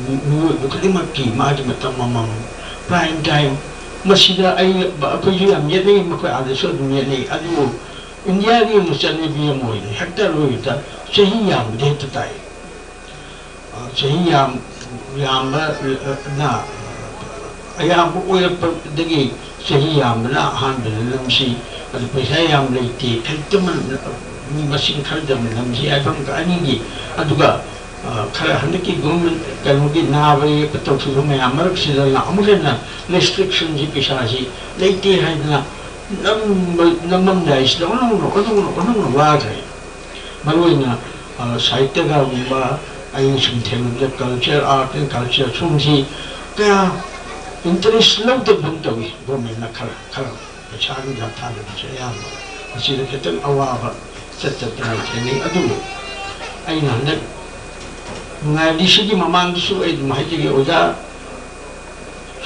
ꯃꯤ-, ꯃꯤꯑꯣꯏꯕ ꯈꯨꯗꯤꯡꯃꯛꯀꯤ ꯃꯥꯒꯤ ꯃꯇꯝ ꯑꯃꯃꯝ꯫ ꯄ꯭ꯔꯥꯏꯝ ꯇꯥꯏꯝ, ꯃꯁꯤꯗ ꯑꯩ, ꯑꯩꯈꯣꯏꯁꯨ ꯌꯥꯝ ꯌꯦꯠꯅꯩ, ꯃꯈꯣꯏ ꯑꯥꯗꯁꯨ ꯑꯗꯨꯝ ꯌꯦꯠꯅꯩ꯫ ꯑꯗꯨꯕꯨ ꯏꯟꯗꯤꯌꯥꯒꯤ ꯑꯣꯏꯅ ꯆꯠꯅꯕꯤ ꯑꯃ ꯑꯣꯏꯅ ꯍꯦꯛꯇ ꯑꯔꯣꯏꯕꯗ ꯆꯍꯤ ꯌꯥꯝꯕꯗꯤ ꯍꯦꯛꯇ ꯇꯥꯏ꯫ ꯑ, ꯆꯍꯤ ꯌꯥꯝ, ꯌꯥꯝꯕ, ꯑ, ꯅ ꯑꯌꯥꯝꯕ ꯑꯣꯏꯔꯛꯄꯗꯒꯤ ꯆꯍꯤ ꯌꯥꯝꯕꯅ ꯑꯍꯥꯟꯕꯗ ꯅꯝꯁꯤ, ꯑꯗꯨ ꯄꯩꯁꯥ ꯌꯥꯝ ꯂꯩꯇꯦ, ꯈꯖꯤꯛꯇꯃꯛ ꯃꯤ ꯃꯁꯤꯡ ꯈꯔꯗꯃꯛ ꯅꯝꯁꯤ ꯍꯥꯏꯕ ꯑꯃꯒ ꯑꯅꯤꯒꯤ, ꯑꯗꯨꯒ, ꯑ, ꯈꯔ ꯍꯟꯗꯛꯀꯤ ꯒꯣꯔꯃꯦꯟ ꯀꯩꯅꯣꯒꯤ ꯅꯥꯕ ꯌꯦꯛꯄ ꯇꯧꯈꯤꯕ ꯃꯌꯥꯝ ꯃꯔꯛꯁꯤꯗꯅ ꯑꯃꯨꯛ ꯍꯦꯟꯅ ꯔꯦꯁꯇ꯭ꯔꯤꯛꯁꯟꯁꯤ, ꯄꯩꯁꯥꯁꯤ ꯂꯩꯇꯦ ꯍꯥꯏꯗꯅ ꯅꯝꯕ-, ꯅꯝꯃꯝꯗꯥꯏꯁꯤꯗ ꯑꯣꯟꯊꯣꯛꯅ, ꯑꯣꯟꯊꯣꯛꯅ, ꯑꯣꯟꯊꯣꯛꯅ ꯋꯥꯈ꯭ꯔꯦ꯫ ꯃꯔꯨꯑꯣꯏꯅ, ꯑ, ꯁꯥꯍꯤꯇ꯭ꯌꯒꯨꯝꯕ, ꯑꯩꯅ ꯁꯨꯝ ꯊꯦꯡꯅꯕꯗ culture, art and culture ꯁꯨꯝꯁꯤ ꯀꯌꯥ interest ꯂꯧꯗꯕꯒꯨꯝ ꯇꯧꯏ꯫ ꯒꯣꯔꯃꯦꯟꯅ ꯈꯔ, ꯈꯔ ꯄꯩꯁꯥ ꯅꯨꯡꯁꯥ ꯊꯥꯗꯕꯁꯨ ꯑꯌꯥꯝꯕ ꯃꯁꯤꯗ ꯈꯤꯇꯪ ꯑꯋꯥꯕ ꯆꯠ ꯆꯠꯇꯅ ꯊꯦꯡꯅꯩ꯫ ꯑꯗꯨꯕꯨ ꯑꯩꯅ ꯍꯟꯗꯛ ꯅꯨꯡꯉꯥꯏꯔꯤꯁꯤꯒꯤ ꯃꯃꯥꯡꯗꯁꯨ ꯑꯩ ꯑꯗꯨꯝ ꯍꯥꯏꯖꯒꯦ, ꯑꯣꯖꯥ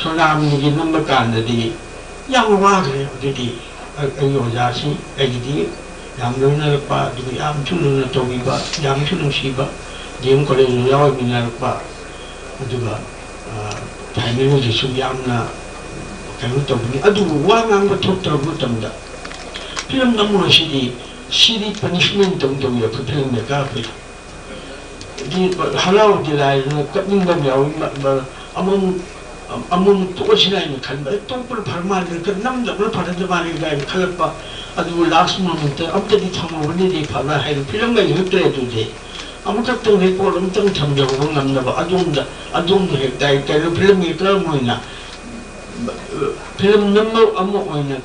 ꯁꯣꯅꯥꯃꯅꯤꯒꯤ ꯅꯝꯕ ꯀꯥꯟꯗꯗꯤ ꯌꯥꯝꯅ ꯋꯥꯈ꯭ꯔꯦ꯫ ꯑꯗꯨꯗꯤ ꯑꯩ- ꯑꯩꯒꯤ ꯑꯣꯖꯥꯁꯤ ꯑꯩꯒꯤꯗꯤ ꯌꯥꯝ ꯂꯣꯏꯅꯔꯛꯄ, ꯑꯗꯨꯒ ꯌꯥꯝꯁꯨ ꯂꯨꯅ ꯇꯧꯕꯤꯕ, ꯌꯥꯝꯁꯨ ꯅꯨꯡꯁꯤꯕ, ꯗꯤ ꯑꯦꯝ ꯀꯣꯂꯦꯖ ꯑꯣꯖꯥ ꯑꯣꯏꯃꯤꯟꯅꯔꯛꯄ, ꯑꯗꯨꯒ ꯐꯥꯏꯅꯦꯜꯗꯁꯨ ꯌꯥꯝꯅ ꯀꯩꯅꯣ ꯇꯧꯕꯅꯤ꯫ ꯑꯗꯨꯕꯨ ꯋꯥ ꯉꯥꯡꯕ ꯊꯣꯛꯇ꯭ꯔꯕ ꯃꯇꯝꯗ ꯐꯤꯂꯝ ꯅꯝꯃꯨ ꯍꯥꯏꯁꯤꯗꯤ, ꯁꯤꯗꯤ ꯄꯅꯤꯁꯃꯦꯟ ꯇꯧ ꯇꯧꯏ ꯑꯩꯈꯣꯏ ꯐꯤꯂꯝ ꯃꯦꯀꯔ ꯑꯩꯈꯣꯏꯗ꯫ ꯍꯥꯏꯗꯤ ꯍꯔꯥꯎꯗꯤ ꯂꯥꯏꯔꯗꯅ ꯀꯞꯅꯤꯡꯕ ꯑꯃ ꯌꯥꯎꯏ꯫ ꯃ- ꯃ- ꯑꯃꯨꯛ ꯑꯃꯨꯛ ꯇꯣꯛꯑꯁꯤꯅ ꯍꯥꯏꯅ ꯈꯟꯕ, ꯑꯦ, ꯇꯣꯛꯄꯅ ꯐꯔ ꯃꯥꯜꯂꯦ, ꯈꯔ ꯅꯝꯗꯕꯅ ꯐꯔꯗ ꯃꯥꯜꯂꯦ ꯀꯥꯏꯅ ꯈꯜꯂꯛꯄ꯫ ꯑꯗꯨꯕꯨ ꯂꯥꯁ ꯃꯣꯃꯦꯟꯇ ꯑꯝꯇꯗꯤ ꯊꯝꯍꯧꯕꯅꯗꯤ ꯐꯕ꯭ꯔꯥ ꯍꯥꯏꯅ ꯐꯤꯂꯝꯒ ꯌꯦꯡꯉꯛꯇ꯭ꯔꯦ꯫ ꯑꯗꯨꯗꯤ ꯑꯃꯈꯛꯇꯪ ꯔꯦꯀꯣꯔꯗ ꯑꯃꯇꯪ ꯊꯝꯖꯍꯧꯕ ꯉꯝꯅꯕ ꯑꯗꯣꯝꯗ, ꯑꯗꯣꯝꯗ ꯍꯦꯛ ꯗꯥꯏꯔꯦꯛꯇꯔ, ꯐꯤꯂꯝ ꯃꯦꯀꯔ ꯑꯃ ꯑꯣꯏꯅ, ꯐꯤꯂꯝ ꯅꯝꯕ ꯑꯃ ꯑꯣꯏꯅ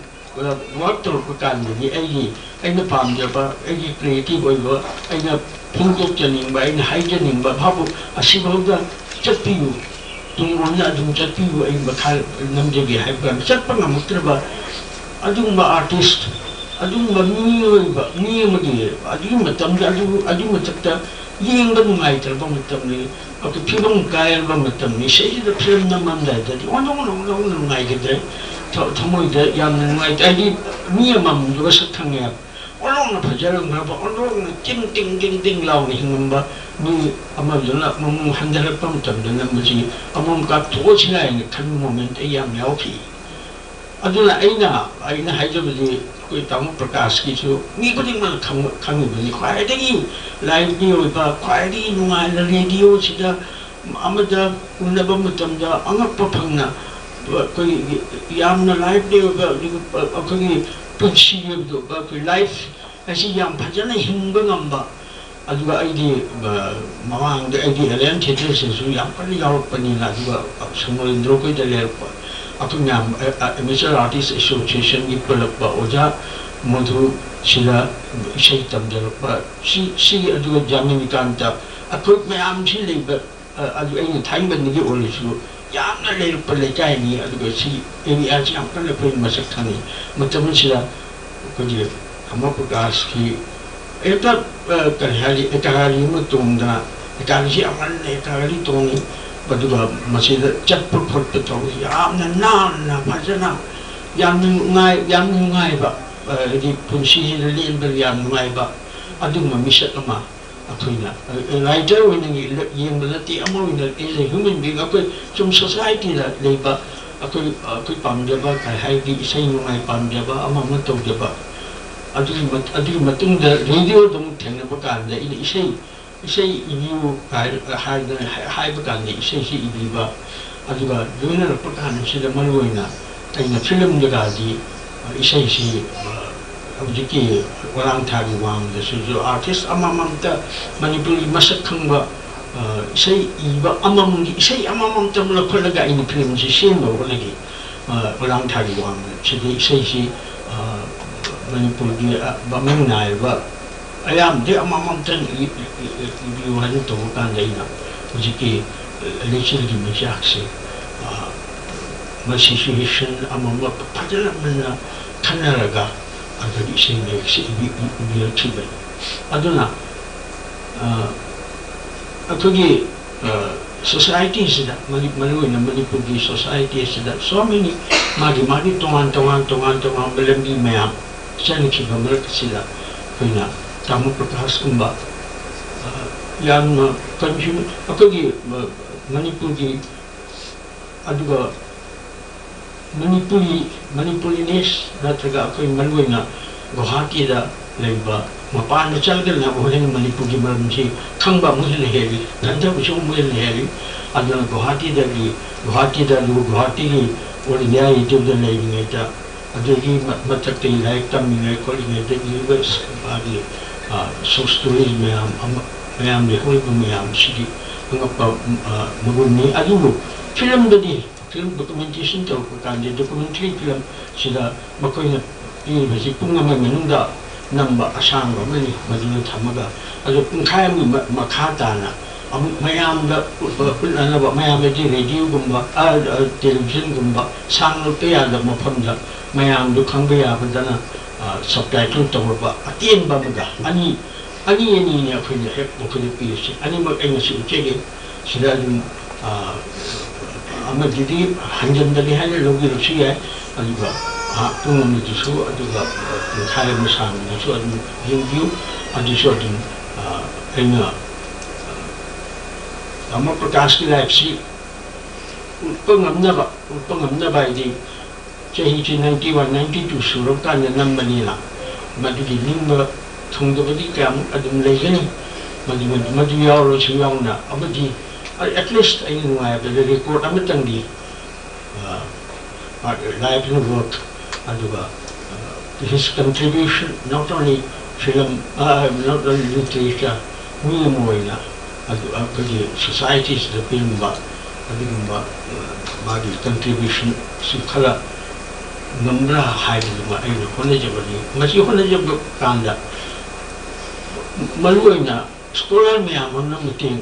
ꯋꯥꯔꯛ ꯇꯧꯔꯛꯄ ꯀꯥꯟꯗꯗꯤ ꯑꯩꯒꯤ, ꯑꯩꯅ ꯄꯥꯝꯖꯕ, ꯑꯩꯒꯤ ꯀ꯭ꯔꯤꯌꯦꯇꯤꯚ ꯑꯣꯏꯕ, ꯑꯩꯅ ꯐꯣꯡꯗꯣꯛꯆꯅꯤꯡꯕ, ꯑꯩꯅ ꯍꯥꯏꯖꯅꯤꯡꯕ ꯐꯥꯎꯕ ꯑꯁꯤꯐꯥꯎꯗ ꯆꯠꯄꯤꯌꯨ, ꯇꯨꯡ ꯑꯣꯏꯅ ꯑꯗꯨꯝ ꯆꯠꯄꯤꯌꯨ, ꯑꯩ ꯃꯈꯥ ꯅꯝꯖꯒꯦ ꯍꯥꯏꯕ ꯀꯥꯟꯗ ꯆꯠꯄ ꯉꯝꯃꯛꯇ꯭ꯔꯕ ꯑꯗꯨꯒꯨꯝꯕ ꯑꯥꯔꯇꯤꯁ, ꯑꯗꯨꯒꯨꯝꯕ ꯃꯤꯑꯣꯏꯕ, ꯃꯤ ꯑꯃꯒꯤ ꯑꯗꯨꯒꯤ ꯃꯇꯝꯗ ꯑꯗꯨ, ꯑꯗꯨꯒꯤ ꯃꯊꯛꯇ ꯌꯦꯡꯕ ꯅꯨꯡꯉꯥꯏꯇ꯭ꯔꯕ ꯃꯇꯝꯅꯤ꯫ ꯑꯩꯈꯣꯏ ꯐꯤꯕꯝ ꯀꯥꯏꯔꯕ ꯃꯇꯝꯅꯤ꯫ ꯁꯤꯗꯩꯁꯤꯗ ꯐꯤꯂꯝ ꯅꯝꯃꯝꯗꯥꯏꯗꯗꯤ ꯑꯣꯟꯊꯣꯛꯅ, ꯑꯣꯟꯊꯣꯛꯅ ꯅꯨꯡꯉꯥꯏꯈꯤꯗ꯭ꯔꯦ꯫ ꯊ-, ꯊꯃꯣꯏꯗ ꯌꯥꯝꯅ ꯅꯨꯡꯉꯥꯏꯇꯦ꯫ ꯍꯥꯏꯗꯤ ꯃꯤ ꯑꯃꯃꯝꯗꯨꯒ ꯁꯛ ꯈꯪꯉꯦ ꯍꯥꯏꯕ꯫ ꯑꯣꯟꯊꯣꯛꯅ ꯐꯖꯔꯝꯈ꯭ꯔꯕ, ꯑꯣꯟꯊꯣꯛꯅ ꯇꯤꯡ ꯇꯤꯡ ꯇꯤꯡ ꯇꯤꯡ ꯂꯥꯎꯅ ꯍꯤꯡꯉꯝꯕ ꯃꯤ ꯑꯃꯗꯨꯅ ꯃꯃꯨꯡ ꯍꯟꯊꯔꯛꯄ ꯃꯇꯝꯗ ꯅꯝꯕꯁꯤ ꯑꯃꯃꯝ ꯀꯥꯞꯊꯣꯛꯑꯁꯤꯔꯥ ꯍꯥꯏꯅ ꯈꯟꯕ ꯃꯣꯃꯦꯟꯠ ꯑꯩ ꯌꯥꯝ ꯌꯥꯎꯈꯤ꯫ ꯑꯗꯨꯅ ꯑꯩꯅ, ꯑꯩꯅ ꯍꯥꯏꯖꯕꯗꯤ ꯑꯩꯈꯣꯏ ꯇꯥꯃꯣ ꯄ꯭ꯔꯀꯥꯁꯀꯤꯁꯨ ꯃꯤ ꯈꯨꯗꯤꯡꯃꯛꯅ ꯈꯪꯕ-, ꯈꯪꯉꯤꯕꯅꯤ꯫ ꯈ꯭ꯋꯥꯏꯗꯒꯤ ꯂꯥꯏꯐꯂꯤ ꯑꯣꯏꯕ, ꯈ꯭ꯋꯥꯏꯗꯒꯤ ꯅꯨꯡꯉꯥꯏꯅ ꯔꯦꯗꯤꯑꯣꯁꯤꯗ ꯑꯃꯗ ꯎꯅꯕ ꯃꯇꯝꯗ ꯑꯉꯛꯄ ꯐꯪꯅ ꯑꯩꯈꯣꯏ ꯌꯥꯝꯅ ꯂꯥꯏꯐꯂꯤ ꯑꯣꯏꯕ, ꯑꯗꯨꯒ ꯑꯩꯈꯣꯏꯒꯤ ꯄꯨꯟꯁꯤ ꯍꯥꯏꯕꯗꯣ, ꯑꯩꯈꯣꯏ ꯂꯥꯏꯐ ꯑꯁꯤ ꯌꯥꯝ ꯐꯖꯅ ꯍꯤꯡꯕ ꯉꯝꯕ꯫ ꯑꯗꯨꯒ ꯑꯩꯗꯤ, ꯑ, ꯃꯃꯥꯡꯗ ꯑꯩꯗꯤ ꯑꯦꯂꯤꯌꯟ ꯊꯤꯌꯦꯇꯔꯁꯤꯁꯨ ꯌꯥꯝ ꯀꯟꯅ ꯌꯥꯎꯔꯛꯄꯅꯤꯅ, ꯑꯗꯨꯒ ꯁꯣꯃꯣꯔꯦꯟꯗ꯭ꯔꯣ ꯑꯩꯈꯣꯏꯗ ꯂꯩꯔꯛꯄ, ꯑꯩꯈꯣꯏ ꯃꯌꯥꯝ, ꯑ, ꯑ, ꯑꯦꯃꯦꯆꯔ ꯑꯥꯔꯇꯤꯁ ꯑꯦꯁꯣꯁꯤꯌꯦꯁꯟꯒꯤ ꯄꯨꯜꯂꯛꯄ ꯑꯣꯖꯥ ꯃꯣꯙꯨ ꯁꯤꯗ ꯏꯁꯩ ꯇꯝꯖꯔꯛꯄ, ꯁꯤ, ꯁꯤ, ꯑꯗꯨꯒ ꯖꯥꯃꯤꯅꯤꯀꯥꯟꯇ, ꯑꯩꯈꯣꯏ ꯃꯌꯥꯝꯁꯤ ꯂꯩꯕ, ꯑ, ꯑꯗꯨ ꯑꯩꯅ ꯊꯥꯡꯃꯟꯗꯒꯤ ꯑꯣꯏꯔꯁꯨ ꯌꯥꯝꯅ ꯂꯩꯔꯛꯄ ꯂꯩꯀꯥꯏꯅꯤ꯫ ꯑꯗꯨꯒ ꯁꯤ ꯑꯦꯔꯤꯌꯥꯁꯤ ꯌꯥꯝ ꯀꯟꯅ ꯑꯩꯈꯣꯏ ꯃꯁꯛ ꯈꯪꯉꯤ꯫ ꯃꯇꯝ ꯑꯁꯤꯗ ꯑꯩꯈꯣꯏꯒꯤ ꯊꯥꯃꯣ ꯄ꯭ꯔꯀꯥꯁꯀꯤ ꯍꯦꯛꯇ, ꯑ, ꯀꯔꯤ ꯍꯥꯏꯔꯤ, ꯑꯦꯇꯥꯒꯥꯔꯤ ꯑꯃ ꯇꯣꯡꯗꯅ, ꯑꯦꯇꯥꯒꯥꯔꯤꯁꯤ ꯌꯥꯝ ꯉꯟꯅ ꯑꯦꯇꯥꯒꯥꯔꯤ ꯇꯣꯡꯉꯤ꯫ ꯑꯗꯨꯒ ꯃꯁꯤꯗ ꯆꯠꯄ ꯈꯣꯠꯄ ꯇꯧꯕꯁꯤ ꯌꯥꯝꯅ ꯅꯥꯟꯅ ꯐꯖꯅ ꯌꯥꯝꯅ ꯅꯨꯡꯉꯥꯏ, ꯌꯥꯝꯅ ꯅꯨꯡꯉꯥꯏꯕ, ꯑ, ꯍꯥꯏꯗꯤ ꯄꯨꯟꯁꯤꯁꯤꯗ ꯂꯦꯟꯕꯗ ꯌꯥꯝ ꯅꯨꯡꯉꯥꯏꯕ ꯑꯗꯨꯒꯨꯝꯕ ꯃꯤꯁꯛ ꯑꯃ ꯑꯩꯈꯣꯏꯅ, ꯑ, writer ꯑꯣꯏꯅ ꯌꯦꯡꯕ ꯅꯠꯇꯦ, ꯑꯃ ꯑꯣꯏꯅ, as a human being, ꯑꯩꯈꯣꯏ ꯁꯨꯝ society ꯗ ꯂꯩꯕ, ꯑꯩꯈꯣꯏ, ꯑꯩꯈꯣꯏ ꯄꯥꯝꯖꯕ, ꯀꯩ ꯍꯥꯏꯗꯤ, ꯏꯁꯩ ꯅꯣꯡꯃꯥꯏ ꯄꯥꯝꯖꯕ, ꯑꯃ ꯑꯃ ꯇꯧꯖꯕ, ꯑꯗꯨꯒꯤ ꯃꯠ-, ꯑꯗꯨꯒꯤ ꯃꯇꯨꯡꯗ radio ꯗ ꯑꯃꯨꯛ ꯊꯦꯡꯅꯕ ꯀꯥꯟꯗ ꯑꯩꯅ ꯏꯁꯩ, ꯏꯁꯩ ꯏꯕꯤꯌꯨ ꯍꯥꯏ-, ꯍꯥꯏꯗꯅ ꯍꯥꯏ-, ꯍꯥꯏꯕ ꯀꯥꯟꯗ ꯏꯁꯩꯁꯤ ꯏꯕꯤꯕ, ꯑꯗꯨꯒ ꯂꯣꯏꯅꯔꯛꯄ ꯀꯥꯟꯁꯤꯗ ꯃꯔꯨ ꯑꯣꯏꯅ ꯑꯩꯅ film ꯗꯒꯗꯤ, ꯑ, ꯏꯁꯩꯁꯤ, ꯑ, ꯍꯧꯖꯤꯛꯀꯤ ꯑꯣꯂꯥꯡ ꯊꯥꯒꯤ ꯋꯥꯡꯃꯗꯁꯨ artist ꯑꯃꯃꯝꯇ, ꯃꯅꯤꯄꯨꯔꯒꯤ ꯃꯁꯛ ꯈꯪꯕ, ꯑ, ꯏꯁꯩ ꯏꯕ ꯑꯃꯃꯝꯒꯤ ꯏꯁꯩ ꯑꯃꯃꯝꯇ ꯂꯧꯈꯠꯂꯒ ꯑꯩꯅ film ꯁꯤ ꯁꯦꯝꯅꯕ ꯍꯣꯠꯅꯈꯤ꯫ ꯑ, ꯑꯣꯂꯥꯡ ꯊꯥꯒꯤ ꯋꯥꯡꯃꯗ꯫ ꯁꯤꯗꯤ ꯏꯁꯩꯁꯤ, ꯑ, ꯃꯅꯤꯄꯨꯔꯒꯤ, ꯑ, ꯃꯃꯤꯡ ꯅꯥꯏꯔꯕ ꯑꯌꯥꯝꯕꯗꯤ ꯑꯃꯃꯝꯇꯪ ꯏ-, ꯏ-, ꯏ-, ꯏꯕꯤꯌꯨ ꯍꯥꯏꯅ ꯇꯧꯕ ꯀꯥꯟꯗ ꯑꯩꯅ ꯍꯧꯖꯤꯛꯀꯤ, ꯑ, ꯂꯩꯆꯤꯜꯒꯤ ꯃꯩꯆꯥꯛꯁꯦ, ꯑ, ꯃꯁꯤ situation ꯑꯃꯃ ꯐꯖꯅ ꯃꯨꯟꯅ ꯈꯟꯅꯔꯒ ꯑꯗꯨꯒꯤ ꯏꯁꯩ ꯃꯌꯦꯛꯁꯦ ꯏꯕꯤ-, ꯏ-, ꯏꯕꯤꯔꯛꯈꯤꯕꯅꯤ꯫ ꯑꯗꯨꯅ, ꯑ, ꯑꯩꯈꯣꯏꯒꯤ, ꯑ, society ꯁꯤꯗ, ꯃꯅꯤ-, ꯃꯔꯨꯑꯣꯏꯅ ꯃꯅꯤꯄꯨꯔꯒꯤ society ꯁꯤꯗ so many ꯃꯥꯒꯤ, ꯃꯥꯒꯤ ꯇꯣꯉꯥꯟ ꯇꯣꯉꯥꯟ, ꯇꯣꯉꯥꯟ ꯇꯣꯉꯥꯟꯕ ꯂꯝꯕꯤ ꯃꯌꯥꯝ ꯆꯠꯅꯈꯤꯕ ꯃꯔꯛ ꯑꯁꯤꯗ ꯑꯩꯈꯣꯏꯅ ꯇꯥꯃꯣ ꯄ꯭ꯔꯀꯥꯁꯀꯨꯝꯕ, ꯑ, ꯌꯥꯝꯅ consume-, ꯑꯩꯈꯣꯏꯒꯤ, ꯑ, ꯃꯅꯤꯄꯨꯔꯒꯤ, ꯑꯗꯨꯒ ꯃꯅꯤꯄꯨꯔꯤ, ꯃꯅꯤꯄꯨꯔꯤꯅꯤꯁ ꯅꯠꯇ꯭ꯔꯒ ꯑꯩꯈꯣꯏ ꯃꯔꯨꯑꯣꯏꯅ ꯒꯨꯋꯥꯍꯥꯇꯤꯗ ꯂꯩꯕ, ꯃꯄꯥꯟꯗ ꯆꯠꯂꯒꯅ ꯑꯃꯨꯛ ꯍꯦꯟꯅ ꯃꯅꯤꯄꯨꯔꯒꯤ ꯃꯔꯝꯁꯤ ꯈꯪꯕ ꯑꯃꯨꯛ ꯍꯦꯟꯅ ꯍꯦꯜꯂꯤ, ꯈꯟꯊꯕꯁꯨ ꯑꯃꯨꯛ ꯍꯦꯟꯅ ꯍꯦꯜꯂꯤ꯫ ꯑꯗꯨꯅ ꯒꯨꯋꯥꯍꯥꯇꯤꯗꯒꯤ, ꯒꯨꯋꯥꯍꯥꯇꯤꯗ ꯑꯗꯨ ꯒꯨꯋꯥꯍꯥꯇꯤꯒꯤ All India Radio ꯗ ꯂꯩꯔꯤꯉꯩꯗ, ꯑꯗꯨꯗꯒꯤ ꯃ-, ꯃꯊꯛꯇꯒꯤ ꯂꯥꯏꯔꯤꯛ ꯇꯝꯃꯤꯉꯩ ꯈꯣꯠꯂꯤꯉꯩꯗꯒꯤ ꯃꯥꯒꯤ, ꯑ, short stories ꯃꯌꯥꯝ ꯑꯃ, ꯃꯌꯥꯝ ꯂꯩꯍꯧꯔꯤꯕ ꯃꯌꯥꯝꯁꯤꯒꯤ ꯑꯉꯛꯄ, ꯑ, ꯃꯒꯨꯟꯅꯤ꯫ ꯑꯗꯨꯕꯨ film ꯗꯗꯤ, film documentation ꯇꯧꯔꯛꯄ ꯀꯥꯟꯗ, documentary film ꯁꯤꯗ ꯃꯈꯣꯏꯅ ꯄꯤꯔꯤꯕꯁꯤ ꯄꯨꯡ ꯑꯃꯒꯤ ꯃꯅꯨꯡꯗ ꯅꯝꯕ ꯑꯁꯥꯡꯕ ꯑꯃꯅꯤ, ꯃꯗꯨꯅ ꯊꯝꯃꯒ, ꯑꯗꯨ ꯄꯨꯡꯈꯥꯏ ꯑꯃꯒꯤ ꯃ-, ꯃꯈꯥ ꯇꯥꯅ ꯑꯃꯨꯛ ꯃꯌꯥꯝꯗ ꯎ-, ꯎꯠꯅꯅꯕ, ꯃꯌꯥꯝꯗꯗꯤ radio ꯒꯨꯝꯕ, ꯑ, ꯑ, television ꯒꯨꯝꯕ ꯁꯥꯡꯅ ꯎꯠꯄ ꯌꯥꯗꯕ ꯃꯐꯝꯗ ꯃꯌꯥꯝꯗꯨ ꯈꯪꯕ ꯌꯥꯕꯗꯅ, ꯑ, subtitle ꯇꯧꯔꯕ ꯑꯇꯦꯟꯕ ꯑꯃꯒ ꯑꯅꯤ, ꯑꯅꯤ ꯑꯅꯤꯅꯤ ꯑꯩꯈꯣꯏꯅ ꯍꯦꯛ ꯃꯈꯣꯏꯗ ꯄꯤꯔꯤꯁꯤ꯫ ꯑꯅꯤꯃꯛ ꯑꯩ ꯉꯁꯤ ꯎꯠꯆꯒꯦ꯫ ꯁꯤꯗ ꯑꯗꯨꯝ, ꯑ, ꯑꯃꯗꯨꯗꯤ ꯍꯟꯖꯟꯕꯅꯤ ꯍꯥꯏꯅ ꯂꯧꯕꯤꯔꯁꯨ ꯌꯥꯏ, ꯑꯗꯨꯒ ꯉꯥꯏꯍꯥꯛ ꯄꯨꯡ ꯑꯃꯗꯨꯁꯨ, ꯑꯗꯨꯒ ꯄꯨꯡꯈꯥꯏ ꯑꯃ ꯁꯥꯡꯕꯗꯨꯁꯨ ꯑꯗꯨꯝ ꯌꯦꯡꯕꯤꯌꯨ꯫ ꯑꯗꯨꯁꯨ ꯑꯗꯨꯝ, ꯑ, ꯑꯩꯅ, ꯑ, ꯗꯥꯃꯣ ꯄ꯭ꯔꯀꯥꯁꯀꯤ ꯂꯥꯏꯐꯁꯤ ꯎꯠꯄ ꯉꯝꯅꯕ, ꯎꯠꯄ ꯉꯝꯅꯕ ꯍꯥꯏꯗꯤ, ꯆꯍꯤꯁꯤ ninety one, ninety two ꯁꯨꯔꯕ ꯀꯥꯟꯗ ꯅꯝꯕꯅꯤꯅ, ꯃꯗꯨꯒꯤ ꯅꯤꯡꯕ ꯊꯨꯡꯗꯕꯗꯤ ꯀꯌꯥꯃꯨꯛ ꯑꯗꯨꯝ ꯂꯩꯒꯅꯤ꯫ ꯃꯗꯨ, ꯃꯗꯨ ꯌꯥꯎꯔꯁꯨ ꯌꯥꯎꯅ, ꯑꯃꯗꯤ at least ꯑꯩꯅ ꯅꯨꯡꯉꯥꯏꯕꯗ ꯔꯦꯀꯣꯔꯠ ꯑꯃꯇꯪꯗꯤ, ꯑ, ꯂꯥꯏꯐ ꯑꯦꯟ ꯋꯥꯔꯛ, ꯑꯗꯨꯒ, ꯑ, his contribution, not only film, ꯑ, not only literature, ꯃꯤ ꯑꯃ ꯑꯣꯏꯅ ꯑꯗꯨ ꯑꯩꯈꯣꯏꯒꯤ ꯁꯣꯁꯥꯏꯇꯤꯁꯤꯗ ꯄꯤꯔꯝꯕ ꯑꯗꯨꯒꯨꯝꯕ, ꯑ, ꯃꯥꯒꯤ ꯀꯟꯇ꯭ꯔꯤꯕ꯭ꯌꯨꯁꯟꯁꯤ ꯈꯔ ꯉꯝꯕ꯭ꯔꯥ ꯍꯥꯏꯕꯗꯨꯃ ꯑꯩꯅ ꯍꯣꯠꯅꯖꯕꯅꯤ꯫ ꯃꯁꯤ ꯍꯣꯠꯅꯖꯕ ꯀꯥꯟꯗ ꯃꯔꯨꯑꯣꯏꯅ ꯁ꯭ꯀꯣꯂꯔ ꯃꯌꯥꯝ ꯑꯃꯅ ꯃꯇꯦꯡ,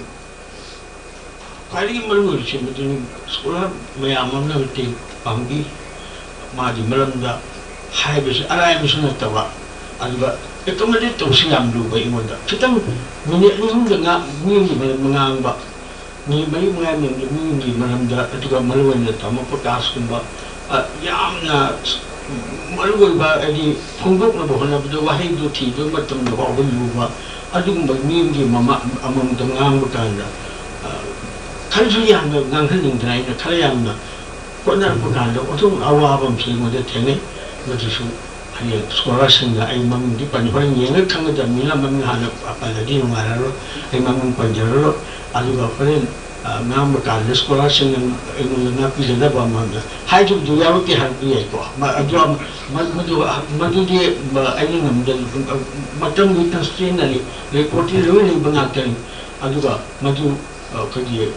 ꯈ꯭ꯋꯥꯏꯗꯒꯤ ꯃꯔꯨꯑꯣꯏꯕꯁꯤ ꯃꯗꯨꯅꯤ, ꯁ꯭ꯀꯣꯂꯔ ꯃꯌꯥꯝ ꯑꯃꯅ ꯃꯇꯦꯡ ꯄꯥꯡꯕꯤ꯫ ꯃꯥꯒꯤ ꯃꯔꯝꯗ ꯍꯥꯏꯕꯁꯤ ꯑꯔꯥꯏꯕꯁꯨ ꯅꯠꯇꯕ, ꯑꯗꯨꯒ ꯑꯦꯀꯣꯃꯣꯗꯦꯠ ꯇꯧꯕꯁꯤ ꯌꯥꯝ ꯂꯨꯕ꯫ ꯑꯩꯉꯣꯟꯗ ꯈꯤꯇꯪ ꯃꯤꯅꯤꯠ ꯑꯅꯤ ꯑꯍꯨꯝꯗ ꯉꯥ-, ꯃꯤ ꯑꯃꯒꯤ ꯃꯔꯝꯗ ꯉꯥꯡꯕ, ꯃꯤꯅꯤꯠ ꯃꯔꯤ ꯃꯉꯥ ꯃꯅꯨꯡꯗ ꯃꯤ ꯑꯃꯒꯤ ꯃꯔꯝꯗ, ꯑꯗꯨꯒ ꯃꯔꯨꯑꯣꯏꯅ ꯇꯥꯃꯣ ꯄ꯭ꯔꯀꯥꯁꯀꯨꯝꯕ, ꯑ, ꯌꯥꯝꯅ ꯃꯔꯨꯑꯣꯏꯕ, ꯍꯥꯏꯗꯤ, ꯐꯣꯡꯗꯣꯛꯅꯕ ꯍꯣꯠꯅꯕꯗ ꯋꯥꯍꯩꯗꯨ ꯊꯤꯕ ꯃꯇꯝꯗ ꯐꯥꯎꯕ ꯂꯨꯕ, ꯑꯗꯨꯒꯨꯝꯕ ꯃꯤ ꯑꯃꯒꯤ ꯃꯃꯥ-, ꯑꯃꯃꯝꯗ ꯉꯥꯡꯕ ꯀꯥꯟꯗ, ꯑ, ꯈꯔꯁꯨ ꯌꯥꯝꯅ ꯉꯥꯡꯍꯟꯅꯤꯡꯗꯅ ꯑꯩꯅ ꯈꯔ ꯌꯥꯝꯅ ꯍꯣꯠꯅꯔꯛꯄ ꯀꯥꯟꯗ ꯑꯣꯟꯊꯣꯛꯅ ꯑꯋꯥꯕ ꯑꯃꯁꯨ ꯑꯩꯉꯣꯟꯗ ꯊꯦꯡꯅꯩ꯫ ꯃꯗꯨꯁꯨ ꯍꯌꯦꯡ ꯁ꯭ꯀꯣꯂꯔꯁꯤꯡꯅ, ꯑꯩ ꯃꯃꯤꯡꯗꯤ ꯄꯟ-, ꯍꯣꯔꯦꯟ ꯌꯦꯡꯉ ꯈꯪꯒꯗꯕꯅꯤꯅ ꯃꯃꯤꯡ ꯍꯥꯟꯅ ꯄꯜꯂꯗꯤ ꯅꯨꯡꯉꯥꯏꯔꯔꯣꯏ, ꯑꯩ ꯃꯃꯤꯡ ꯄꯟꯖꯔꯔꯣꯏ꯫ ꯑꯗꯨꯒ ꯍꯣꯔꯦꯟ, ꯑ, ꯉꯥꯡꯕ ꯀꯥꯟꯗ ꯁ꯭ꯀꯣꯂꯔꯁꯤꯡꯅ ꯑꯩꯉꯣꯟꯗ ꯉꯥꯛꯄꯤꯒꯗꯕ ꯑꯃ ꯍꯥꯏꯈꯤꯕꯗꯨ ꯌꯥꯎꯔꯛꯇꯦ ꯍꯥꯏꯕꯗꯤ ꯌꯥꯏꯀꯣ꯫ ꯃ-, ꯑꯗꯨ ꯑꯃ-, ꯃ-, ꯃꯗꯨ, ꯃꯗꯨꯗꯤ, ꯃ-, ꯑꯩꯅ ꯉꯝꯗ-, ꯃꯇꯝꯒꯤ ꯀꯟꯁꯇ꯭ꯔꯦꯟꯅ ꯂꯩ, ꯔꯦꯀꯣꯔꯗꯇꯤ ꯂꯣꯏ ꯂꯩꯕ ꯉꯥꯛꯇꯅꯤ꯫ ꯑꯗꯨꯒ ꯃꯗꯨ, ꯑ, ꯑꯩꯈꯣꯏꯒꯤ, ꯑ,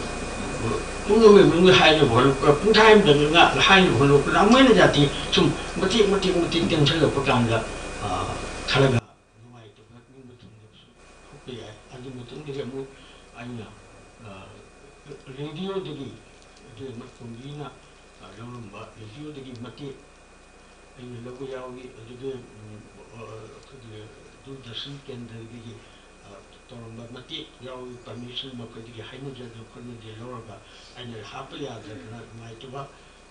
ꯄꯨꯡ ꯑꯃꯒꯤ ꯃꯅꯨꯡꯗ ꯍꯥꯏꯅꯕ ꯍꯣꯠꯅ-, ꯑ, ꯄꯨꯡꯈꯥꯏ ꯑꯃꯗ ꯉꯥ-, ꯍꯥꯏꯅꯕ ꯍꯣꯠꯅꯔꯛꯄꯗ ꯑꯃꯨꯛ ꯍꯦꯟꯅ ꯖꯥꯇꯤ ꯁꯨꯝ ꯃꯇꯦꯛ, ꯃꯇꯦꯛ, ꯃꯇꯦꯛ ꯇꯦꯟꯁꯤꯜꯂꯛꯄ ꯀꯥꯟꯗ, ꯑ, ꯈꯔꯒ ꯅꯨꯡꯉꯥꯏꯇꯕ, ꯅꯤꯡꯕ ꯊꯨꯡꯗꯕꯁꯨ ꯊꯣꯛꯄ ꯌꯥꯏ꯫ ꯑꯗꯨ ꯃꯇꯨꯡꯗꯒꯤ ꯑꯃꯨꯛ ꯑꯩꯅ, ꯑ, ꯔꯦꯗꯤꯑꯣꯗꯒꯤ, ꯑꯗꯨ ꯃꯇꯝꯒꯤꯅ, ꯑ, ꯂꯧꯔꯝꯕ ꯔꯦꯗꯤꯑꯣꯗꯒꯤ ꯃꯇꯦꯛ ꯑꯩꯅ ꯂꯧꯕ ꯌꯥꯎꯏ꯫ ꯑꯗꯨꯒ, ꯎꯝ, ꯑ, ꯑꯩꯈꯣꯏꯒꯤ ꯗꯨꯔꯗꯔꯁꯟ ꯀꯦꯟꯗ꯭ꯔꯗꯒꯤ, ꯑ, ꯇꯧꯔꯝꯕ ꯃꯇꯦꯛ ꯌꯥꯎꯏ꯫ ꯄꯔꯃꯤꯁꯟ ꯃꯈꯣꯏꯗꯒꯤ ꯍꯥꯏꯅꯖꯗꯅ ꯈꯣꯠꯅꯖ ꯂꯧꯔꯒ ꯑꯩꯅ ꯍꯥꯞꯄ ꯌꯥꯗꯗꯅ ꯅꯨꯡꯉꯥꯏꯇꯕ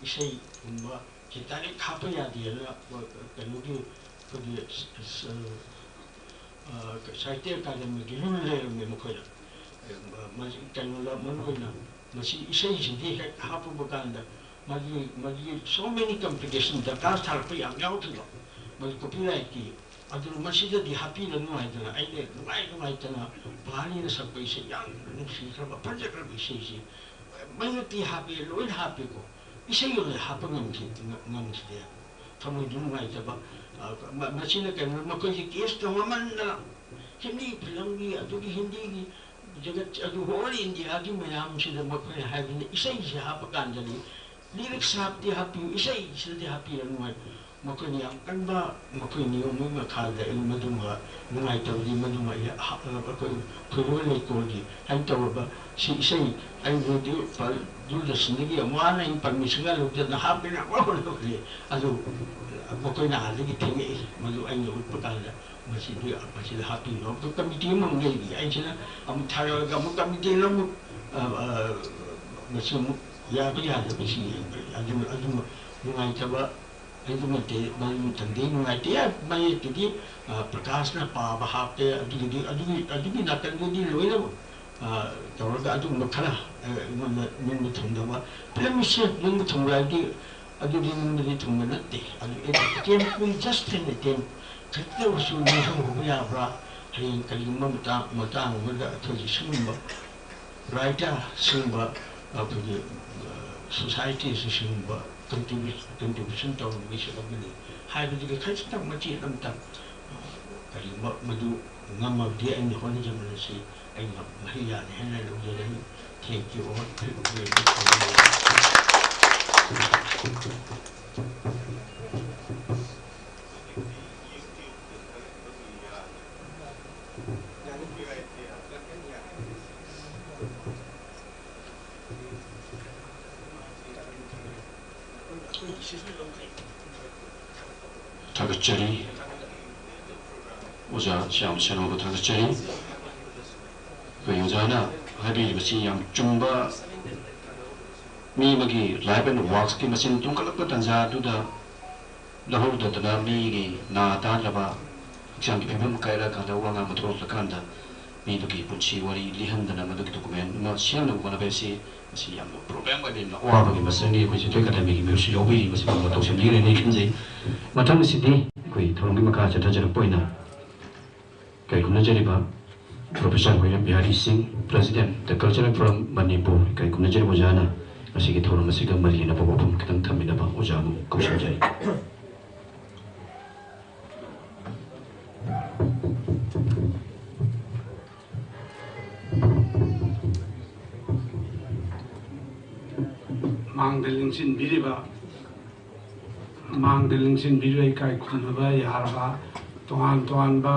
ꯏꯁꯩꯒꯨꯝꯕ ꯁꯤ ꯗꯥꯏꯔꯦꯛ ꯍꯥꯞꯄ ꯌꯥꯗꯦꯅ ꯀꯩꯅꯣꯒꯤ ꯑꯩꯈꯣꯏꯒꯤ ꯁꯥꯍꯤꯇ꯭ꯌ ꯑꯀꯥꯗꯃꯤꯒꯤ ꯔꯨꯜ ꯂꯩꯔꯝꯃꯦ ꯃꯈꯣꯏꯅ꯫ ꯀꯩꯅꯣꯗ ꯃꯔꯨ ꯑꯣꯏꯅ ꯃꯁꯤ ꯏꯁꯩꯁꯤꯗꯤ ꯍꯦꯛ ꯍꯥꯞꯄꯨꯕ ꯀꯥꯟꯗ ꯃꯥꯒꯤ ꯃꯥꯒꯤ so many complication ꯗꯔꯀꯥꯔ ꯁꯥꯔꯛꯄ ꯌꯥꯝ ꯌꯥꯎꯈꯤꯕ꯫ ꯃꯗꯨ ꯀꯣꯄꯤꯔꯥꯏꯠꯀꯤ ꯑꯗꯨꯅ ꯃꯁꯤꯗꯗꯤ ꯍꯥꯞꯄꯤꯔꯅꯨ ꯍꯥꯏꯗꯅ ꯑꯩꯅ ꯅꯨꯡꯉꯥꯏ ꯅꯨꯡꯉꯥꯏꯇꯅ ꯚꯥꯂꯤꯅ ꯁꯛꯄ ꯏꯁꯩ ꯌꯥꯝ ꯅꯨꯡꯁꯤꯈ꯭ꯔꯕ ꯐꯖꯈ꯭ꯔꯕ ꯏꯁꯩꯁꯤ ꯃꯌꯦꯛꯇꯤ ꯍꯥꯞꯄꯦ, ꯂꯣꯏꯅ ꯍꯥꯞꯄꯦꯀꯣ, ꯏꯁꯩ ꯑꯣꯏꯅ ꯍꯥꯞꯄ ꯉꯝꯈꯤ ꯉꯝꯈꯤꯗꯦ꯫ ꯊꯃꯣꯏꯗꯨ ꯅꯨꯡꯉꯥꯏꯇꯕ꯫ ꯃꯁꯤꯅ ꯀꯩꯅꯣ, ꯃꯈꯣꯏꯁꯤ ꯀꯦꯁ ꯇꯧꯃꯟꯗꯅ ꯍꯤꯟꯗꯤ ꯐꯤꯂꯝꯒꯤ ꯑꯗꯨꯒꯤ ꯍꯤꯟꯗꯤꯒꯤ ꯖꯒꯠ ꯑꯗꯨ ꯍꯣꯜ ꯏꯟꯗꯤꯌꯥꯒꯤ ꯃꯌꯥꯝꯁꯤꯗ ꯃꯈꯣꯏꯅ ꯍꯥꯏꯕꯅꯤ ꯏꯁꯩꯁꯤ ꯍꯥꯞꯄ ꯀꯥꯟꯗꯗꯤ ꯂꯤꯔꯤꯛꯁ ꯍꯥꯞꯇꯤ ꯍꯥꯞꯄꯤꯌꯨ, ꯏꯁꯩꯁꯤꯗꯗꯤ ꯍꯥꯞꯄꯤꯔꯅꯨ ꯍꯥꯏ꯫ ꯃꯈꯣꯏꯅ ꯌꯥꯝ ꯀꯟꯕ ꯃꯈꯣꯏ ꯅꯤꯌꯣꯝꯒꯤ ꯃꯈꯥꯗ ꯑꯩ ꯃꯗꯨꯃ ꯅꯨꯡꯉꯥꯏꯇꯕꯗꯤ ꯃꯗꯨꯃ ꯑꯩ ꯍꯥꯞꯂꯒ ꯑꯩꯈꯣꯏ ꯈꯣꯏꯔꯣ ꯂꯩꯀꯣꯜꯒꯤ ꯍꯥꯏꯅ ꯇꯧꯔꯕ ꯁꯤ ꯏꯁꯩ ꯑꯩ ꯔꯦꯗꯤꯑꯣ ꯄ-, ꯗꯨꯔꯗꯔꯁꯟꯗꯒꯤ ꯑꯃꯨꯛ ꯍꯟꯅ ꯑꯩ ꯄꯔꯃꯤꯁꯟꯒ ꯂꯧꯗꯅ ꯍꯥꯞꯄꯦꯅ ꯑꯃ ꯍꯣꯠꯅꯕꯅꯦ꯫ ꯑꯗꯨ ꯃꯈꯣꯏꯅ ꯑꯥꯗꯒꯤ ꯊꯦꯡꯉꯛꯏ, ꯃꯗꯨ ꯑꯩꯅ ꯎꯠꯄ ꯀꯥꯟꯗ ꯃꯁꯤꯗꯤ, ꯃꯁꯤꯗ ꯍꯥꯞꯄꯤꯌꯨ꯫ ꯑꯗꯨ ꯀꯃꯤꯇꯤ ꯑꯃꯃꯨꯛ ꯂꯩꯔꯤ, ꯑꯩꯁꯤꯅ ꯑꯃꯨꯛ ꯊꯥꯔꯛꯑꯒ ꯑꯃꯨꯛ ꯀꯃꯤꯇꯤꯅ ꯑꯃꯨꯛ, ꯑ, ꯑ, ꯃꯁꯤ ꯑꯃꯨꯛ ꯌꯥꯕ ꯌꯥꯗꯕꯁꯤ ꯌꯦꯡꯕ꯫ ꯑꯗꯨ, ꯑꯗꯨ ꯅꯨꯡꯉꯥꯏꯇꯕ ꯑꯩꯗꯨ ꯅꯠꯇꯦ, ꯃꯗꯨ ꯃꯇꯝꯗꯤ ꯅꯨꯡꯉꯥꯏꯇꯦ꯫ ꯃꯌꯦꯛꯇꯨꯗꯤ, ꯑ, ꯄ꯭ꯔꯀꯥꯁꯅ ꯄꯥꯕ ꯍꯥꯞꯄꯦ꯫ ꯑꯗꯨꯒꯤꯗꯤ, ꯑꯗꯨꯒꯤ, ꯑꯗꯨꯒꯤ ꯅꯥꯀꯟꯗꯨꯗꯤ ꯂꯣꯏꯅ, ꯑ, ꯇꯧꯔꯒ ꯑꯗꯨꯒꯨꯝꯕ ꯈꯔ, ꯑ, ꯑꯩꯉꯣꯟꯗ ꯅꯤꯡꯕ ꯊꯨꯡꯗꯕ꯫ ꯐꯤꯂꯝ ꯏꯁꯩ ꯅꯤꯡꯕ ꯊꯨꯡꯕ ꯍꯥꯏꯗꯤ ꯑꯗꯨꯗꯤ ꯅꯤꯡꯕꯗꯤ ꯊꯨꯡꯕ ꯅꯠꯇꯦ꯫ ꯑꯗꯨ attempt, just an attempt ꯈꯛꯇ ꯑꯣꯏꯔꯁꯨ ꯅꯤꯡꯁꯤꯡꯍꯧꯕ ꯌꯥꯕ꯭ꯔꯥ? ꯍꯌꯦꯡ ꯀꯔꯤꯒꯨꯝꯕ ꯃꯇꯥꯡ, ꯃꯇꯥꯡ ꯑꯃꯗ ꯑꯩꯈꯣꯏꯒꯤ ꯁꯤꯒꯨꯝꯕ ꯔꯥꯏꯇꯔ ꯁꯤꯒꯨꯝꯕ ꯑꯩꯈꯣꯏꯒꯤ, ꯑ, ꯁꯣꯁꯥꯏꯇꯤꯁꯤ ꯁꯤꯒꯨꯝꯕ ꯀꯟꯇ꯭ꯔꯤꯕ꯭ꯌꯨ-, ꯀꯟꯇ꯭ꯔꯤꯕ꯭ꯌꯨꯁꯟ ꯇꯧꯔꯝꯕꯒꯤ ꯁꯛ ꯑꯃꯅꯤ ꯍꯥꯏꯕꯗꯨꯒꯤ ꯈꯖꯤꯛꯇꯪ ꯃꯆꯦꯠ ꯑꯃꯇꯪ, ꯑ, ꯀꯔꯤꯒꯨꯝꯕ ꯃꯗꯨ ꯉꯝꯃꯕꯗꯤ ꯑꯩꯅ ꯍꯣꯠꯅꯖꯃꯟ ꯑꯁꯤ ꯑꯩꯅ ꯃꯍꯩ ꯌꯥꯜꯂꯦ ꯍꯥꯏꯅ ꯂꯧꯖꯒꯅꯤ꯫ Thank you all. ꯊꯥꯒꯠꯆꯔꯤ꯫ ꯑꯣꯖꯥ ꯁ꯭ꯌꯥꯝ ꯁꯔꯃꯕꯨ ꯊꯥꯒꯠꯆꯔꯤ꯫ ꯑꯩꯈꯣꯏ ꯑꯣꯖꯥꯅ ꯍꯥꯏꯕꯤꯔꯤꯕꯁꯤ ꯌꯥꯝ ꯆꯨꯝꯕ ꯃꯤ ꯑꯃꯒꯤ life and worksꯀꯤ ꯃꯆꯤꯟ ꯇꯨꯝꯈꯠꯂꯛꯄ ꯇꯥꯟꯖꯥꯗꯨꯗ ꯂꯧꯍꯧꯗꯗꯅ ꯃꯤꯒꯤ ꯅꯥ ꯇꯥꯗ꯭ꯔꯕ ꯍꯛꯆꯥꯡꯒꯤ ꯐꯤꯕꯝ ꯀꯥꯏꯔꯛꯑꯀꯥꯟꯗ ꯋꯥ ꯉꯥꯡꯕ ꯊꯣꯛꯂꯛꯇ꯭ꯔꯀꯥꯟꯗ ꯃꯤꯗꯨꯒꯤ ꯄꯨꯟꯁꯤ ꯋꯥꯔꯤ ꯂꯤꯍꯟꯗꯅ ꯃꯗꯨꯒꯤ document ꯑꯃ ꯁꯦꯝꯅꯕ ꯍꯣꯠꯅꯕ ꯑꯁꯤ ꯃꯁꯤ ꯌꯥꯝꯅ problem ꯑꯣꯏꯕ ꯑꯋꯥꯕꯒꯤ ꯃꯁꯛꯅꯤ꯫ ꯑꯩꯈꯣꯏ ꯆꯤꯡꯊꯣꯏ ꯑꯦꯀꯥꯗꯦꯃꯤꯒꯤ ꯃꯤꯍꯨꯠꯁꯨ ꯌꯥꯎꯕꯤꯔꯤ, ꯃꯁꯤꯒꯨꯝꯕ ꯇꯧꯁꯤꯟꯕꯤꯒꯅꯤ ꯑꯩ ꯈꯟꯖꯩ꯫ ꯃꯊꯪꯁꯤꯗꯤ ꯑꯩꯈꯣꯏ ꯊꯧꯔꯝꯒꯤ ꯃꯈꯥ ꯆꯠꯊꯖꯔꯛꯄ ꯑꯣꯏꯅ ꯏꯀꯥꯏ ꯈꯨꯝꯅꯖꯔꯤꯕ Professor ꯍꯣꯏꯔꯦꯝ ꯕꯤꯍꯥꯔꯤ ꯁꯤꯡ, President, The Cultural Forum Manipur, ꯏꯀꯥꯏ ꯈꯨꯝꯅꯖꯔꯤꯕ ꯑꯣꯖꯥꯅ ꯉꯁꯤꯒꯤ ꯊꯧꯔꯝ ꯑꯁꯤꯒ ꯃꯔꯤ ꯂꯩꯅꯕ ꯋꯥꯐꯝ ꯈꯤꯇꯪ ꯊꯝꯕꯤꯅꯕ ꯑꯣꯖꯥꯕꯨ ꯀꯧꯁꯤꯟꯖꯔꯤ꯫ ꯃꯥꯡꯗ ꯂꯦꯡꯁꯤꯟꯕꯤꯔꯤꯕ ꯃꯥꯡꯗ ꯂꯦꯡꯁꯤꯟꯕꯤꯔꯤꯕ ꯏꯀꯥꯏ ꯈꯨꯝꯅꯕ ꯌꯥꯔꯕ ꯇꯣꯉꯥꯟ ꯇꯣꯉꯥꯟꯕ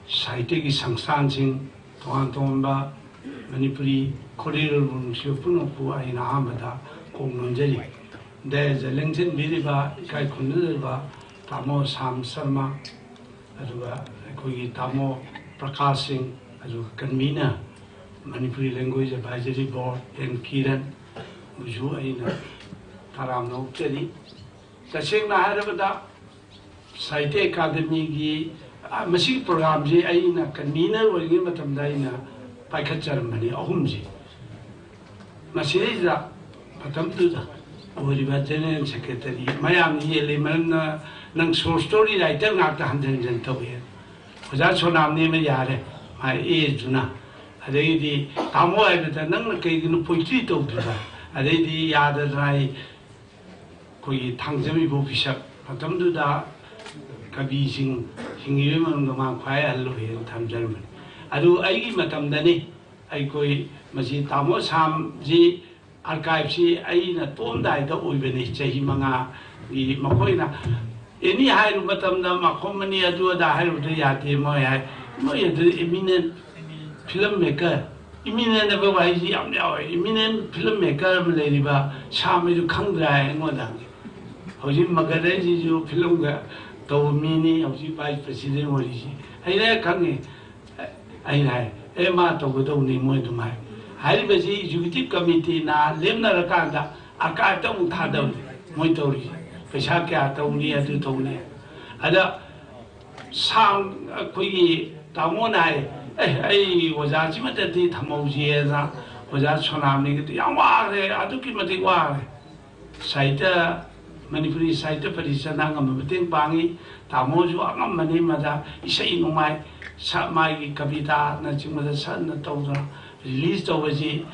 ꯁꯥꯍꯤꯇ꯭ꯌꯒꯤ ꯁꯪꯁꯊꯥꯟꯁꯤꯡ, ꯇꯣꯉꯥꯟ ꯇꯣꯉꯥꯟꯕ ꯃꯅꯤꯄꯨꯔꯤ ꯈꯣꯔꯤꯔꯣꯜꯕꯨ ꯅꯨꯡꯁꯤꯕ ꯄꯨꯝꯅꯃꯛꯄꯨ ꯑꯩꯅ ꯑꯍꯥꯟꯕꯗ ꯀꯣꯛ ꯅꯣꯟꯖꯔꯤ꯫ ꯗꯥꯏꯁꯇ ꯂꯦꯡꯁꯤꯟꯕꯤꯔꯤꯕ ꯏꯀꯥꯏ ꯈꯨꯝꯅꯖꯔꯤꯕ ꯇꯥꯃꯣ ꯁꯥꯝ ꯁꯔꯃ, ꯑꯗꯨꯒ ꯑꯩꯈꯣꯏꯒꯤ ꯇꯥꯃꯣ ꯄ꯭ꯔꯀꯥꯁ ꯁꯤꯡ, ꯑꯗꯨꯒ convener, Manipuri Language Advisory Board, N Kiran, ꯕꯨꯁꯨ ꯑꯩꯅ ꯇꯔꯥꯝꯅ ꯑꯣꯛꯆꯔꯤ꯫ ꯇꯁꯦꯡꯅ ꯍꯥꯏꯔꯕꯗ, ꯁꯥꯍꯤꯇ꯭ꯌ ꯑꯦꯀꯥꯗꯃꯤꯒꯤ, ꯑ, ꯃꯁꯤꯒꯤ programꯁꯤ ꯑꯩꯅ convener ꯑꯣꯏꯔꯤꯉꯩ ꯃꯇꯝꯗ ꯑꯩꯅ ꯄꯥꯏꯈꯠꯆꯔꯝꯕꯅꯤ, ꯑꯍꯨꯝꯁꯤ꯫ ꯃꯁꯤꯗꯩꯁꯤꯗ ꯃꯇꯝꯗꯨꯗ ꯑꯣꯏꯔꯤꯕ general secretary ꯃꯌꯥꯝꯅ ꯌꯦꯜꯂꯤ, ꯃꯔꯝꯅ ꯅꯪ short story writer ꯉꯥꯛꯇ ꯍꯟꯖꯤꯟ ꯍꯟꯖꯤꯟ ꯇꯧꯏ꯫ ꯑꯣꯖꯥ ꯁꯣꯅꯥꯝꯅꯦ ꯑꯃ ꯌꯥꯔꯦ, ꯃꯥ ꯑꯦ ꯑꯦꯗꯨꯅ꯫ ꯑꯗꯩꯗꯤ ꯇꯥꯃꯣ ꯍꯥꯏꯕꯗ ꯅꯪꯅ ꯀꯩꯒꯤꯅꯣ poetry ꯇꯧꯗ꯭ꯔꯤꯕ? ꯑꯗꯩꯗꯤ ꯌꯥꯗꯗꯅ ꯑꯩ ꯑꯩꯈꯣꯏꯒꯤ ꯊꯥꯡꯖꯝ ꯏꯕꯣ ꯕꯤꯁꯞ, ꯃꯇꯝꯗꯨꯗ ꯀꯕꯤꯁꯤꯡ ꯍꯤꯡꯉꯤꯕ ꯃꯅꯨꯡꯗ ꯃꯥ ꯈ꯭ꯋꯥꯏ ꯑꯍꯜ ꯑꯣꯏꯌꯦꯅ ꯊꯝꯖꯔꯝꯕꯅꯤ꯫ ꯑꯗꯨ ꯑꯩꯒꯤ ꯃꯇꯝꯗꯅꯤ ꯑꯩꯈꯣꯏ ꯃꯁꯤ ꯇꯥꯃꯣ ꯁꯥꯝꯁꯤ archiveꯁꯤ ꯑꯩꯅ ꯇꯣꯛꯑꯝꯗꯥꯏꯗ ꯑꯣꯏꯕꯅꯤ, ꯆꯍꯤ ꯃꯉꯥꯒꯤ꯫ ꯃꯈꯣꯏꯅ ꯑꯦꯅꯤ ꯍꯥꯏꯔꯨꯕ ꯃꯇꯝꯗ ꯃꯈꯣꯝ ꯑꯅꯤ ꯑꯗꯨ ꯑꯗꯥ ꯍꯥꯏꯔꯨꯕꯗ ꯌꯥꯗꯦ꯫ ꯃꯣꯏ ꯍꯥꯏ, ꯃꯣꯏ ꯑꯗꯨ eminent film maker, eminent ꯍꯥꯏꯕ ꯋꯥꯍꯩꯁꯤ ꯌꯥꯝ ꯌꯥꯎꯋꯦ꯫ Eminent film maker ꯑꯃ ꯂꯩꯔꯤꯕ ꯁꯥꯝ ꯍꯥꯏꯗꯨ ꯈꯪꯗ꯭ꯔꯥ ꯍꯥꯏ ꯑꯩꯉꯣꯟꯗ ꯍꯪꯉꯤ꯫ ꯍꯧꯖꯤꯛ ꯃꯒꯙꯁꯤꯁꯨ filmꯒ ꯇꯧꯕ ꯃꯤꯅꯤ, ꯍꯧꯖꯤꯛ vice president ꯑꯣꯏꯔꯤꯁꯤ꯫ ꯑꯩꯅ ꯈꯪꯉꯤ꯫ ꯑꯩꯅ ꯍꯥꯏ, "ꯑꯦ, ꯃꯥ ꯇꯧꯒꯗꯧꯅꯤ", ꯃꯣꯏ ꯑꯗꯨꯝ ꯍꯥꯏ꯫ ꯍꯥꯏꯔꯤꯕꯁꯤ ꯑꯦꯛꯖꯤꯀ꯭ꯌꯨꯇꯤꯚ ꯀꯃꯤꯇꯤꯅ ꯂꯦꯞꯅꯔꯀꯥꯟꯗ ꯑꯥꯔꯀꯥꯏꯚꯇ ꯑꯃꯨꯛ ꯊꯥꯗꯕꯅꯤ ꯃꯣꯏ ꯇꯧꯔꯤꯁꯦ꯫ ꯄꯩꯁꯥ ꯀꯌꯥ ꯇꯧꯅꯤ, ꯑꯗꯨ ꯇꯧꯅꯤ꯫ ꯑꯗ ꯁꯥꯎꯟ ꯑꯩꯈꯣꯏꯒꯤ ꯇꯥꯃꯣꯅ ꯍꯥꯏ, "ꯑꯦ, ꯑꯩ ꯑꯣꯖꯥꯁꯤꯃꯇꯗꯤ ꯊꯝꯍꯧꯁꯤꯅ ꯑꯣꯖꯥ ꯁꯣꯅꯥꯃꯅꯤꯒꯤꯗꯤ ꯌꯥꯝ ꯋꯥꯈ꯭ꯔꯦ, ꯑꯗꯨꯛꯀꯤ ꯃꯇꯤꯛ ꯋꯥꯈ꯭ꯔꯦ꯫ ꯁꯥꯍꯤꯇ꯭ꯌ, ꯃꯅꯤꯄꯨꯔꯤ ꯁꯥꯍꯤꯇ꯭ꯌ ꯄꯔꯤꯁꯠꯅ ꯑꯉꯝꯕ ꯃꯇꯦꯡ ꯄꯥꯡꯉꯤ꯫ ꯇꯥꯃꯣꯁꯨ ꯑꯉꯝꯕꯅꯤ ꯃꯗ ꯏꯁꯩ ꯅꯣꯡꯃꯥꯏ, ꯁ-, ꯃꯥꯒꯤ ꯀꯕꯤꯇꯥꯅꯆꯤꯡꯕꯗ ꯁꯛꯅ ꯇꯧꯗꯅ ꯔꯤꯂꯤꯖ ꯇꯧꯕꯁꯤ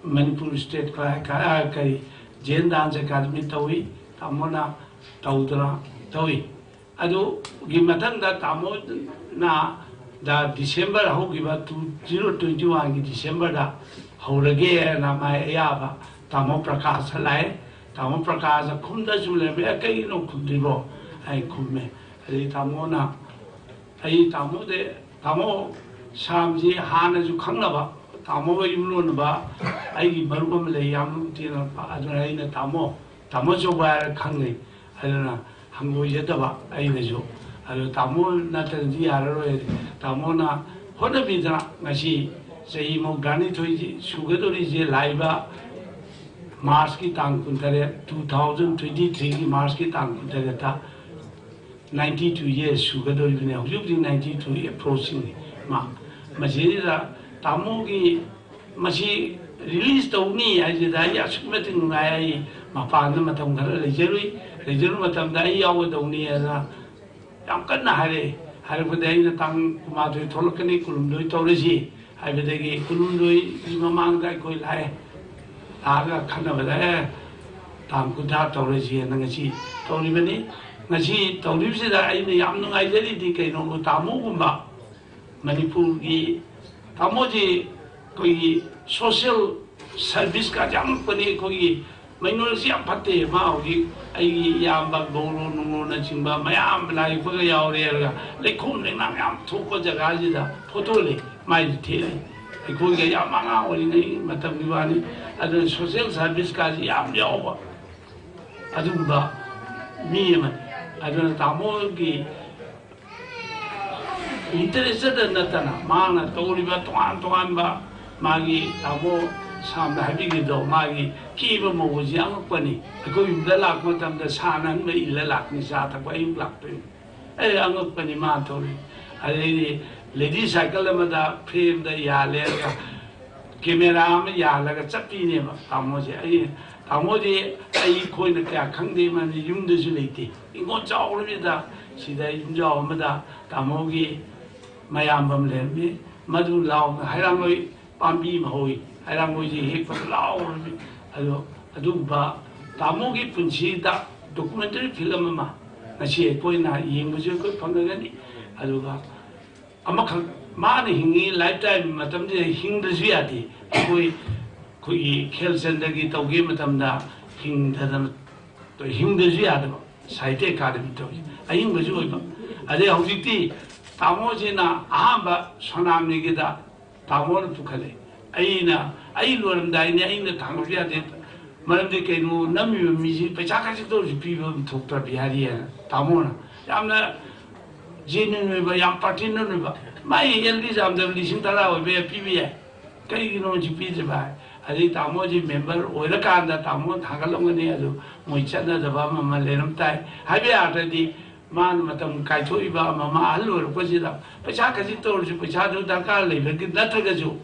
ꯃꯅꯤꯄꯨꯔ ꯁ꯭ꯇꯦꯠ ꯀ-, ꯀ-, ꯀꯔꯤ, ꯖꯦꯟ ꯗꯥꯟꯁ ꯑꯦꯀꯥꯗꯃꯤ ꯇꯧꯏ, ꯇꯥꯃꯣꯅ ꯇꯧꯗꯅ ꯇꯧꯏ꯫ ꯑꯗꯨꯒꯤ ꯃꯊꯪꯗ ꯇꯥꯃꯣꯅ ꯗ ꯗꯤꯁꯦꯝꯕꯔ ꯍꯧꯈꯤꯕ two zero twenty oneꯒꯤ ꯗꯤꯁꯦꯝꯕꯔꯗ ꯍꯧꯔꯒꯦꯅ ꯃꯥꯏ ꯑꯌꯥꯕ ꯇꯥꯃꯣ ꯄ꯭ꯔꯀꯥꯁꯇ ꯂꯥꯛꯑꯦ꯫ ꯇꯥꯃꯣ ꯄ꯭ꯔꯀꯥꯁꯇ ꯈꯨꯝꯗ ꯁꯨꯝ ꯂꯩꯔꯝꯃꯦ, "ꯑꯦ, ꯀꯩꯒꯤꯅꯣ ꯈꯨꯝꯗ꯭ꯔꯤꯕꯣ?" ꯑꯩ ꯈꯨꯝꯃꯦ꯫ ꯑꯗꯩ ꯇꯥꯃꯣꯅ, ꯑꯩ ꯇꯥꯃꯣꯗꯤ, ꯇꯥꯃꯣ ꯁꯥꯝꯁꯤ ꯍꯥꯟꯅꯁꯨ ꯈꯪꯅꯕ, ꯇꯥꯃꯣꯒ ꯌꯨꯝꯂꯣꯟꯅꯕ ꯑꯩꯒꯤ ꯃꯔꯨꯞ ꯑꯃ ꯂꯩ, ꯌꯥꯝ ꯇꯤꯟꯅꯔꯛꯄ꯫ ꯑꯗꯨꯅ ꯑꯩꯅ ꯇꯥꯃꯣ, ꯇꯥꯃꯣ ꯆꯧꯕ ꯍꯥꯏꯔ ꯈꯪꯅꯩ꯫ ꯑꯗꯨꯅ ꯍꯪꯒꯣꯏꯖꯗꯕ ꯑꯩꯅꯁꯨ꯫ ꯑꯗꯣ ꯇꯥꯃꯣ ꯅꯠꯇ꯭ꯔꯗꯤ ꯌꯥꯔꯔꯣꯏ꯫ ꯇꯥꯃꯣꯅ ꯍꯣꯠꯅꯕꯤꯗꯅ ꯉꯁꯤ ꯆꯍꯤ ꯃꯧꯗ꯭ꯔꯥꯅꯤꯊꯣꯏ ꯁꯨꯒꯗꯧꯔꯤꯁꯦ, ꯂꯥꯛꯏꯕ ꯃꯥꯔꯁꯀꯤ ꯇꯥꯡ ꯀꯨꯟꯇꯔꯦꯠ, two thousand twenty threeꯒꯤ ꯃꯥꯔꯁꯀꯤ ꯇꯥꯡ ꯀꯨꯟꯇꯔꯦꯠꯇ ninety two years ꯁꯨꯒꯗꯧꯔꯤꯕꯅꯤ꯫ ꯍꯧꯖꯤꯛ ꯍꯧꯖꯤꯛ ninety two approachingꯅꯤ ꯃꯥ꯫ ꯃꯁꯤꯗ ꯇꯥꯃꯣꯒꯤ ꯃꯁꯤ ꯔꯤꯂꯤꯖ ꯇꯧꯅꯤ ꯍꯥꯏꯁꯤꯗ ꯑꯩ ꯑꯁꯨꯛꯀꯤ ꯃꯇꯤꯛ ꯅꯨꯡꯉꯥꯏ꯫ ꯑꯩ ꯃꯄꯥꯟꯗ ꯃꯇꯝ ꯈꯔ ꯂꯩꯖꯔꯨꯏ꯫ ꯂꯩꯖꯔꯨ ꯃꯇꯝꯗ ꯑꯩ ꯌꯥꯎꯒꯗꯧꯅꯤ ꯍꯥꯏꯅ ꯌꯥꯝ ꯀꯟꯅ ꯍꯥꯏꯔꯛꯑꯦ꯫ ꯍꯥꯏꯔꯛꯄꯗ ꯑꯩꯅ ꯇꯥꯡ ꯀꯨꯟꯃꯥꯊꯣꯏ ꯊꯣꯛꯂꯛꯀꯅꯤ, ꯀꯨꯟꯍꯨꯝꯗꯣꯏ ꯇꯧꯔꯁꯤ ꯍꯥꯏꯕꯗꯒꯤ ꯀꯨꯟꯍꯨꯝꯗꯣꯏꯒꯤ ꯃꯃꯥꯡꯗ ꯑꯩꯈꯣꯏ ꯂꯥꯛꯑꯦ꯫ ꯂꯥꯛꯑꯒ ꯈꯟꯅꯕꯗ, "ꯑꯦ, ꯇꯥꯡ ꯀꯨꯟꯊ꯭ꯔꯥ ꯇꯧꯔꯁꯤ" ꯍꯥꯏꯅ ꯉꯁꯤ ꯇꯧꯔꯤꯕꯅꯤ꯫ ꯉꯁꯤ ꯇꯧꯔꯤꯕꯁꯤꯗ ꯑꯩꯅ ꯌꯥꯝ ꯅꯨꯡꯉꯥꯏꯖꯔꯤꯗꯤ ꯀꯩꯅꯣ, ꯇꯥꯃꯣꯒꯨꯝꯕ ꯃꯅꯤꯄꯨꯔꯒꯤ ꯇꯥꯃꯣꯁꯤ ꯑꯩꯈꯣꯏꯒꯤ ꯁꯣꯁꯤꯌꯦꯜ ꯁꯔꯚꯤꯁꯀ ꯌꯥꯝꯃꯛꯄꯅꯤ꯫ ꯑꯩꯈꯣꯏꯒꯤ ꯃꯩꯅꯣꯜꯁꯤ ꯌꯥꯝ ꯐꯠꯇꯦ꯫ ꯃꯥ ꯍꯧꯖꯤꯛ ꯑꯩꯒꯤ ꯏꯌꯥꯝꯕ ꯒꯧꯔꯣ ꯅꯨꯡꯂꯣꯅꯆꯤꯡꯕ ꯃꯌꯥꯝ ꯂꯥꯏ ꯌꯦꯛꯄꯒ ꯌꯥꯎꯔꯦ ꯍꯥꯏꯔꯒ ꯂꯩꯈꯣꯝ ꯂꯩꯅꯥꯡ ꯌꯥꯝ ꯊꯣꯛꯄ ꯖꯒꯥꯁꯤꯗ ꯐꯣꯇꯣ ꯂꯩ꯫ ꯃꯥꯏꯁꯨ ꯊꯦꯡꯅꯩ꯫ ꯑꯩꯈꯣꯏꯒ ꯌꯥꯝ ꯑꯉꯥꯡ ꯑꯣꯏꯔꯤꯉꯩ ꯃꯇꯝꯒꯤ ꯋꯥꯅꯤ꯫ ꯑꯗꯨꯅ ꯁꯣꯁꯤꯌꯦꯜ ꯁꯔꯚꯤꯁꯀꯥꯁꯤ ꯌꯥꯝ ꯌꯥꯎꯕ ꯑꯗꯨꯒꯨꯝꯕ ꯃꯤ ꯑꯃꯅꯤ꯫ ꯑꯗꯨꯅ ꯇꯥꯃꯣꯒꯤ ꯂꯤꯇꯔꯦꯆꯔꯗ ꯅꯠꯇꯅ ꯃꯥꯅ ꯇꯧꯔꯤꯕ ꯇꯣꯉꯥꯟ ꯇꯣꯉꯥꯟꯕ ꯃꯥꯒꯤ ꯇꯥꯃꯣ ꯁꯥꯝꯅ ꯍꯥꯏꯕꯤꯈꯤꯕꯗꯣ, ꯃꯥꯒꯤ ꯀꯦꯕ ꯃꯑꯣꯡꯁꯦ ꯑꯉꯛꯄꯅꯤ꯫ ꯑꯩꯈꯣꯏ ꯌꯨꯝꯗ ꯂꯥꯛꯄ ꯃꯇꯝꯗ ꯁꯥꯅ ꯑꯃ ꯏꯜꯂ ꯂꯥꯛꯄꯅꯤ, ꯆꯥ ꯊꯛꯄ ꯑꯌꯨꯛ ꯂꯥꯛꯇꯣꯏꯅꯤ꯫ ꯑꯩ ꯑꯉꯛꯄꯅꯤ ꯃꯥ ꯇꯧꯔꯤ꯫ ꯑꯗꯩꯗꯤ ꯂꯦꯗꯤꯁ ꯁꯥꯏꯀꯜ ꯑꯃꯗ ꯐ꯭ꯔꯦꯝꯗ ꯌꯥꯜꯂꯦ, ꯑꯗꯨꯒ ꯀꯦꯃꯦꯔꯥ ꯑꯃ ꯌꯥꯜꯂꯒ ꯆꯠꯄꯤꯅꯦꯕ ꯇꯥꯃꯣꯁꯦ꯫ ꯑꯩ ꯇꯥꯃꯣꯗꯤ ꯑꯩꯈꯣꯏꯅ ꯀꯌꯥ ꯈꯪꯗꯦ, ꯃꯥꯗꯤ ꯌꯨꯝꯗꯁꯨ ꯂꯩꯇꯦ꯫ ꯏꯪꯈꯣꯜ ꯆꯥꯎꯔꯕꯤꯗ ꯁꯤꯗ ꯌꯨꯝꯖꯥꯎ ꯑꯃꯗ ꯇꯥꯃꯣꯒꯤ ꯃꯌꯥꯝꯕ ꯑꯃ ꯂꯩꯔꯝꯃꯤ꯫ ꯃꯗꯨ ꯂꯥꯎꯅ ꯍꯩꯔꯥꯡꯒꯣꯏ ꯄꯥꯝꯕꯤ ꯑꯃ ꯍꯧꯏ, ꯍꯩꯔꯥꯡꯒꯣꯏꯁꯤ ꯍꯦꯛꯄꯗ ꯂꯥꯎꯔꯕꯤ꯫ ꯑꯗꯣ ꯑꯗꯨꯒꯨꯝꯕ ꯇꯥꯃꯣꯒꯤ ꯄꯨꯟꯁꯤꯗ ꯗꯣꯀꯨꯃꯦꯟꯇꯔꯤ ꯐꯤꯂꯝ ꯑꯃ ꯉꯁꯤ ꯑꯩꯈꯣꯏꯅ ꯌꯦꯡꯕꯁꯨ ꯑꯩꯈꯣꯏ ꯐꯪꯉꯒꯅꯤ꯫ ꯑꯗꯨꯒ ꯑꯃꯈꯛ, ꯃꯥꯅ ꯍꯤꯡꯉꯤ ꯂꯥꯏꯐ ꯇꯥꯏꯝ ꯃꯇꯝꯁꯤꯗ ꯍꯤꯡꯗ꯭ꯔꯁꯨ ꯌꯥꯗꯦ꯫ ꯑꯩꯈꯣꯏ ꯑꯩꯈꯣꯏꯒꯤ ꯈꯦꯜꯆꯟꯗ꯭ꯔꯒꯤ ꯇꯧꯒꯦ ꯃꯇꯝꯗ ꯍꯤꯡꯗꯗꯅ ꯍꯤꯡꯗ꯭ꯔꯁꯨ ꯌꯥꯗꯕ ꯁꯥꯍꯤꯇ꯭ꯌ ꯑꯦꯀꯥꯗꯃꯤ ꯇꯧꯔꯤ, ꯑꯍꯤꯡꯕꯁꯨ ꯑꯣꯏꯕ꯫ ꯑꯗꯩ ꯍꯧꯖꯤꯛꯇꯤ ꯇꯥꯃꯣꯁꯤꯅ ꯑꯍꯥꯟꯕ ꯁꯣꯅꯥꯃꯤꯒꯤꯗ ꯇꯥꯃꯣꯅ ꯄꯨꯈꯠꯂꯦ꯫ ꯑꯩꯅ, ꯑꯩ ꯂꯣꯏꯔꯝꯗꯥꯏꯅꯦ, ꯑꯩꯅ ꯊꯥꯡꯒꯠꯄ ꯌꯥꯗꯦ꯫ ꯃꯔꯝꯗꯤ ꯀꯩꯅꯣ, ꯅꯝꯃꯤꯕ ꯃꯤꯁꯤ ꯄꯩꯁꯥ ꯈꯖꯤꯛꯇ ꯑꯣꯏꯔꯁꯨ ꯄꯤꯕ ꯑꯃ ꯊꯣꯛꯇ꯭ꯔ ꯕꯤꯍꯥꯔꯤ ꯍꯥꯏꯅ ꯇꯥꯃꯣꯅ ꯌꯥꯝꯅ ꯖꯦꯅ꯭ꯌꯨꯟ ꯑꯣꯏꯕ, ꯌꯥꯝ ꯄꯥꯔꯇꯤꯅꯦꯟ ꯑꯣꯏꯕ꯫ ꯃꯥꯏ ꯑꯦꯜ ꯗꯤ ꯆꯥꯝꯗ ꯂꯤꯁꯤꯡ ꯇꯔꯥ ꯑꯣꯏꯕ ꯌꯥꯏ, ꯄꯤꯕ ꯌꯥꯏ꯫ ꯀꯩꯒꯤꯅꯣ ꯍꯧꯖꯤꯛ ꯄꯤꯗ꯭ꯔꯤꯕ ꯍꯥꯏ꯫ ꯑꯗꯩ ꯇꯥꯃꯣꯁꯤ ꯃꯦꯝꯕꯔ ꯑꯣꯏꯔꯀꯥꯟꯗ ꯇꯥꯃꯣꯅ ꯊꯥꯒꯠꯂꯝꯒꯅꯤ, ꯑꯗꯨ ꯃꯣꯏ ꯆꯠꯅꯗꯕ ꯑꯃ ꯑꯃ ꯂꯩꯔꯝ ꯇꯥꯏ꯫ ꯍꯥꯏꯕ ꯌꯥꯗ꯭ꯔꯗꯤ ꯃꯥꯅ ꯃꯇꯝ ꯀꯥꯏꯊꯣꯛꯏꯕ ꯑꯃ, ꯃꯥ ꯑꯍꯜ ꯑꯣꯏꯔꯛꯄꯁꯤꯗ ꯄꯩꯁꯥ ꯈꯖꯤꯛꯇ ꯑꯣꯏꯔꯁꯨ, ꯄꯩꯁꯥꯗꯨ ꯗꯔꯀꯥꯔ ꯂꯩꯕꯒꯤ ꯅꯠꯇ꯭ꯔꯒꯁꯨ,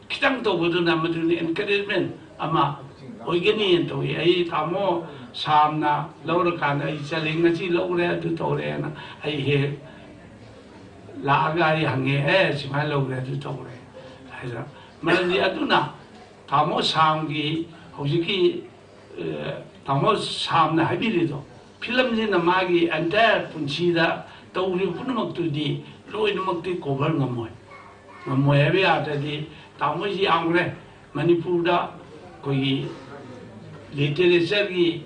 ꯈꯤꯇꯪ ꯇꯧꯕꯗꯨꯅ ꯃꯗꯨꯅ ꯑꯦꯟꯀꯔꯦꯖꯃꯦꯟ ꯑꯃ ꯑꯣꯏꯒꯅꯤꯅ ꯇꯧꯏ꯫ ꯑꯩ ꯇꯥꯃꯣ ꯁꯥꯝꯅ ꯂꯧꯔꯀꯥꯟꯗ ꯑꯩ ꯆꯠꯂꯦ, ꯉꯁꯤ ꯂꯧꯔꯦ, ꯑꯗꯨ ꯇꯧꯔꯦꯅ ꯑꯩ ꯍꯦꯛ ꯂꯥꯛꯑꯒ ꯑꯩ ꯍꯪꯉꯦ, "ꯑꯦ, ꯁꯨꯃꯥꯏꯅ ꯂꯧꯔꯦ, ꯑꯗꯨ ꯇꯧꯔꯦ" ꯍꯥꯏꯗꯅ꯫ ꯃꯔꯝꯗꯤ ꯑꯗꯨꯅ ꯇꯥꯃꯣ ꯁꯥꯝꯒꯤ ꯍꯧꯖꯤꯛꯀꯤ, ꯑ, ꯇꯥꯃꯣ ꯁꯥꯝꯅ ꯍꯥꯏꯕꯤꯔꯤꯗꯣ, ꯐꯤꯂꯝꯁꯤꯅ ꯃꯥꯒꯤ ꯑꯦꯟꯇꯥꯌꯔ ꯄꯨꯟꯁꯤꯗ ꯇꯧꯔꯤꯕ ꯄꯨꯝꯅꯃꯛꯇꯨꯗꯤ ꯂꯣꯏꯅꯃꯛꯇꯤ ꯀꯣꯚꯔ ꯉꯝꯃꯣꯏ꯫ ꯉꯝꯃꯣꯏ ꯍꯥꯏꯕ ꯌꯥꯗ꯭ꯔꯗꯤ ꯇꯥꯃꯣꯁꯤ ꯌꯥꯝꯈ꯭ꯔꯦ꯫ ꯃꯅꯤꯄꯨꯔꯗ ꯑꯩꯈꯣꯏꯒꯤ ꯂꯤꯇꯔꯦꯆꯔꯒꯤ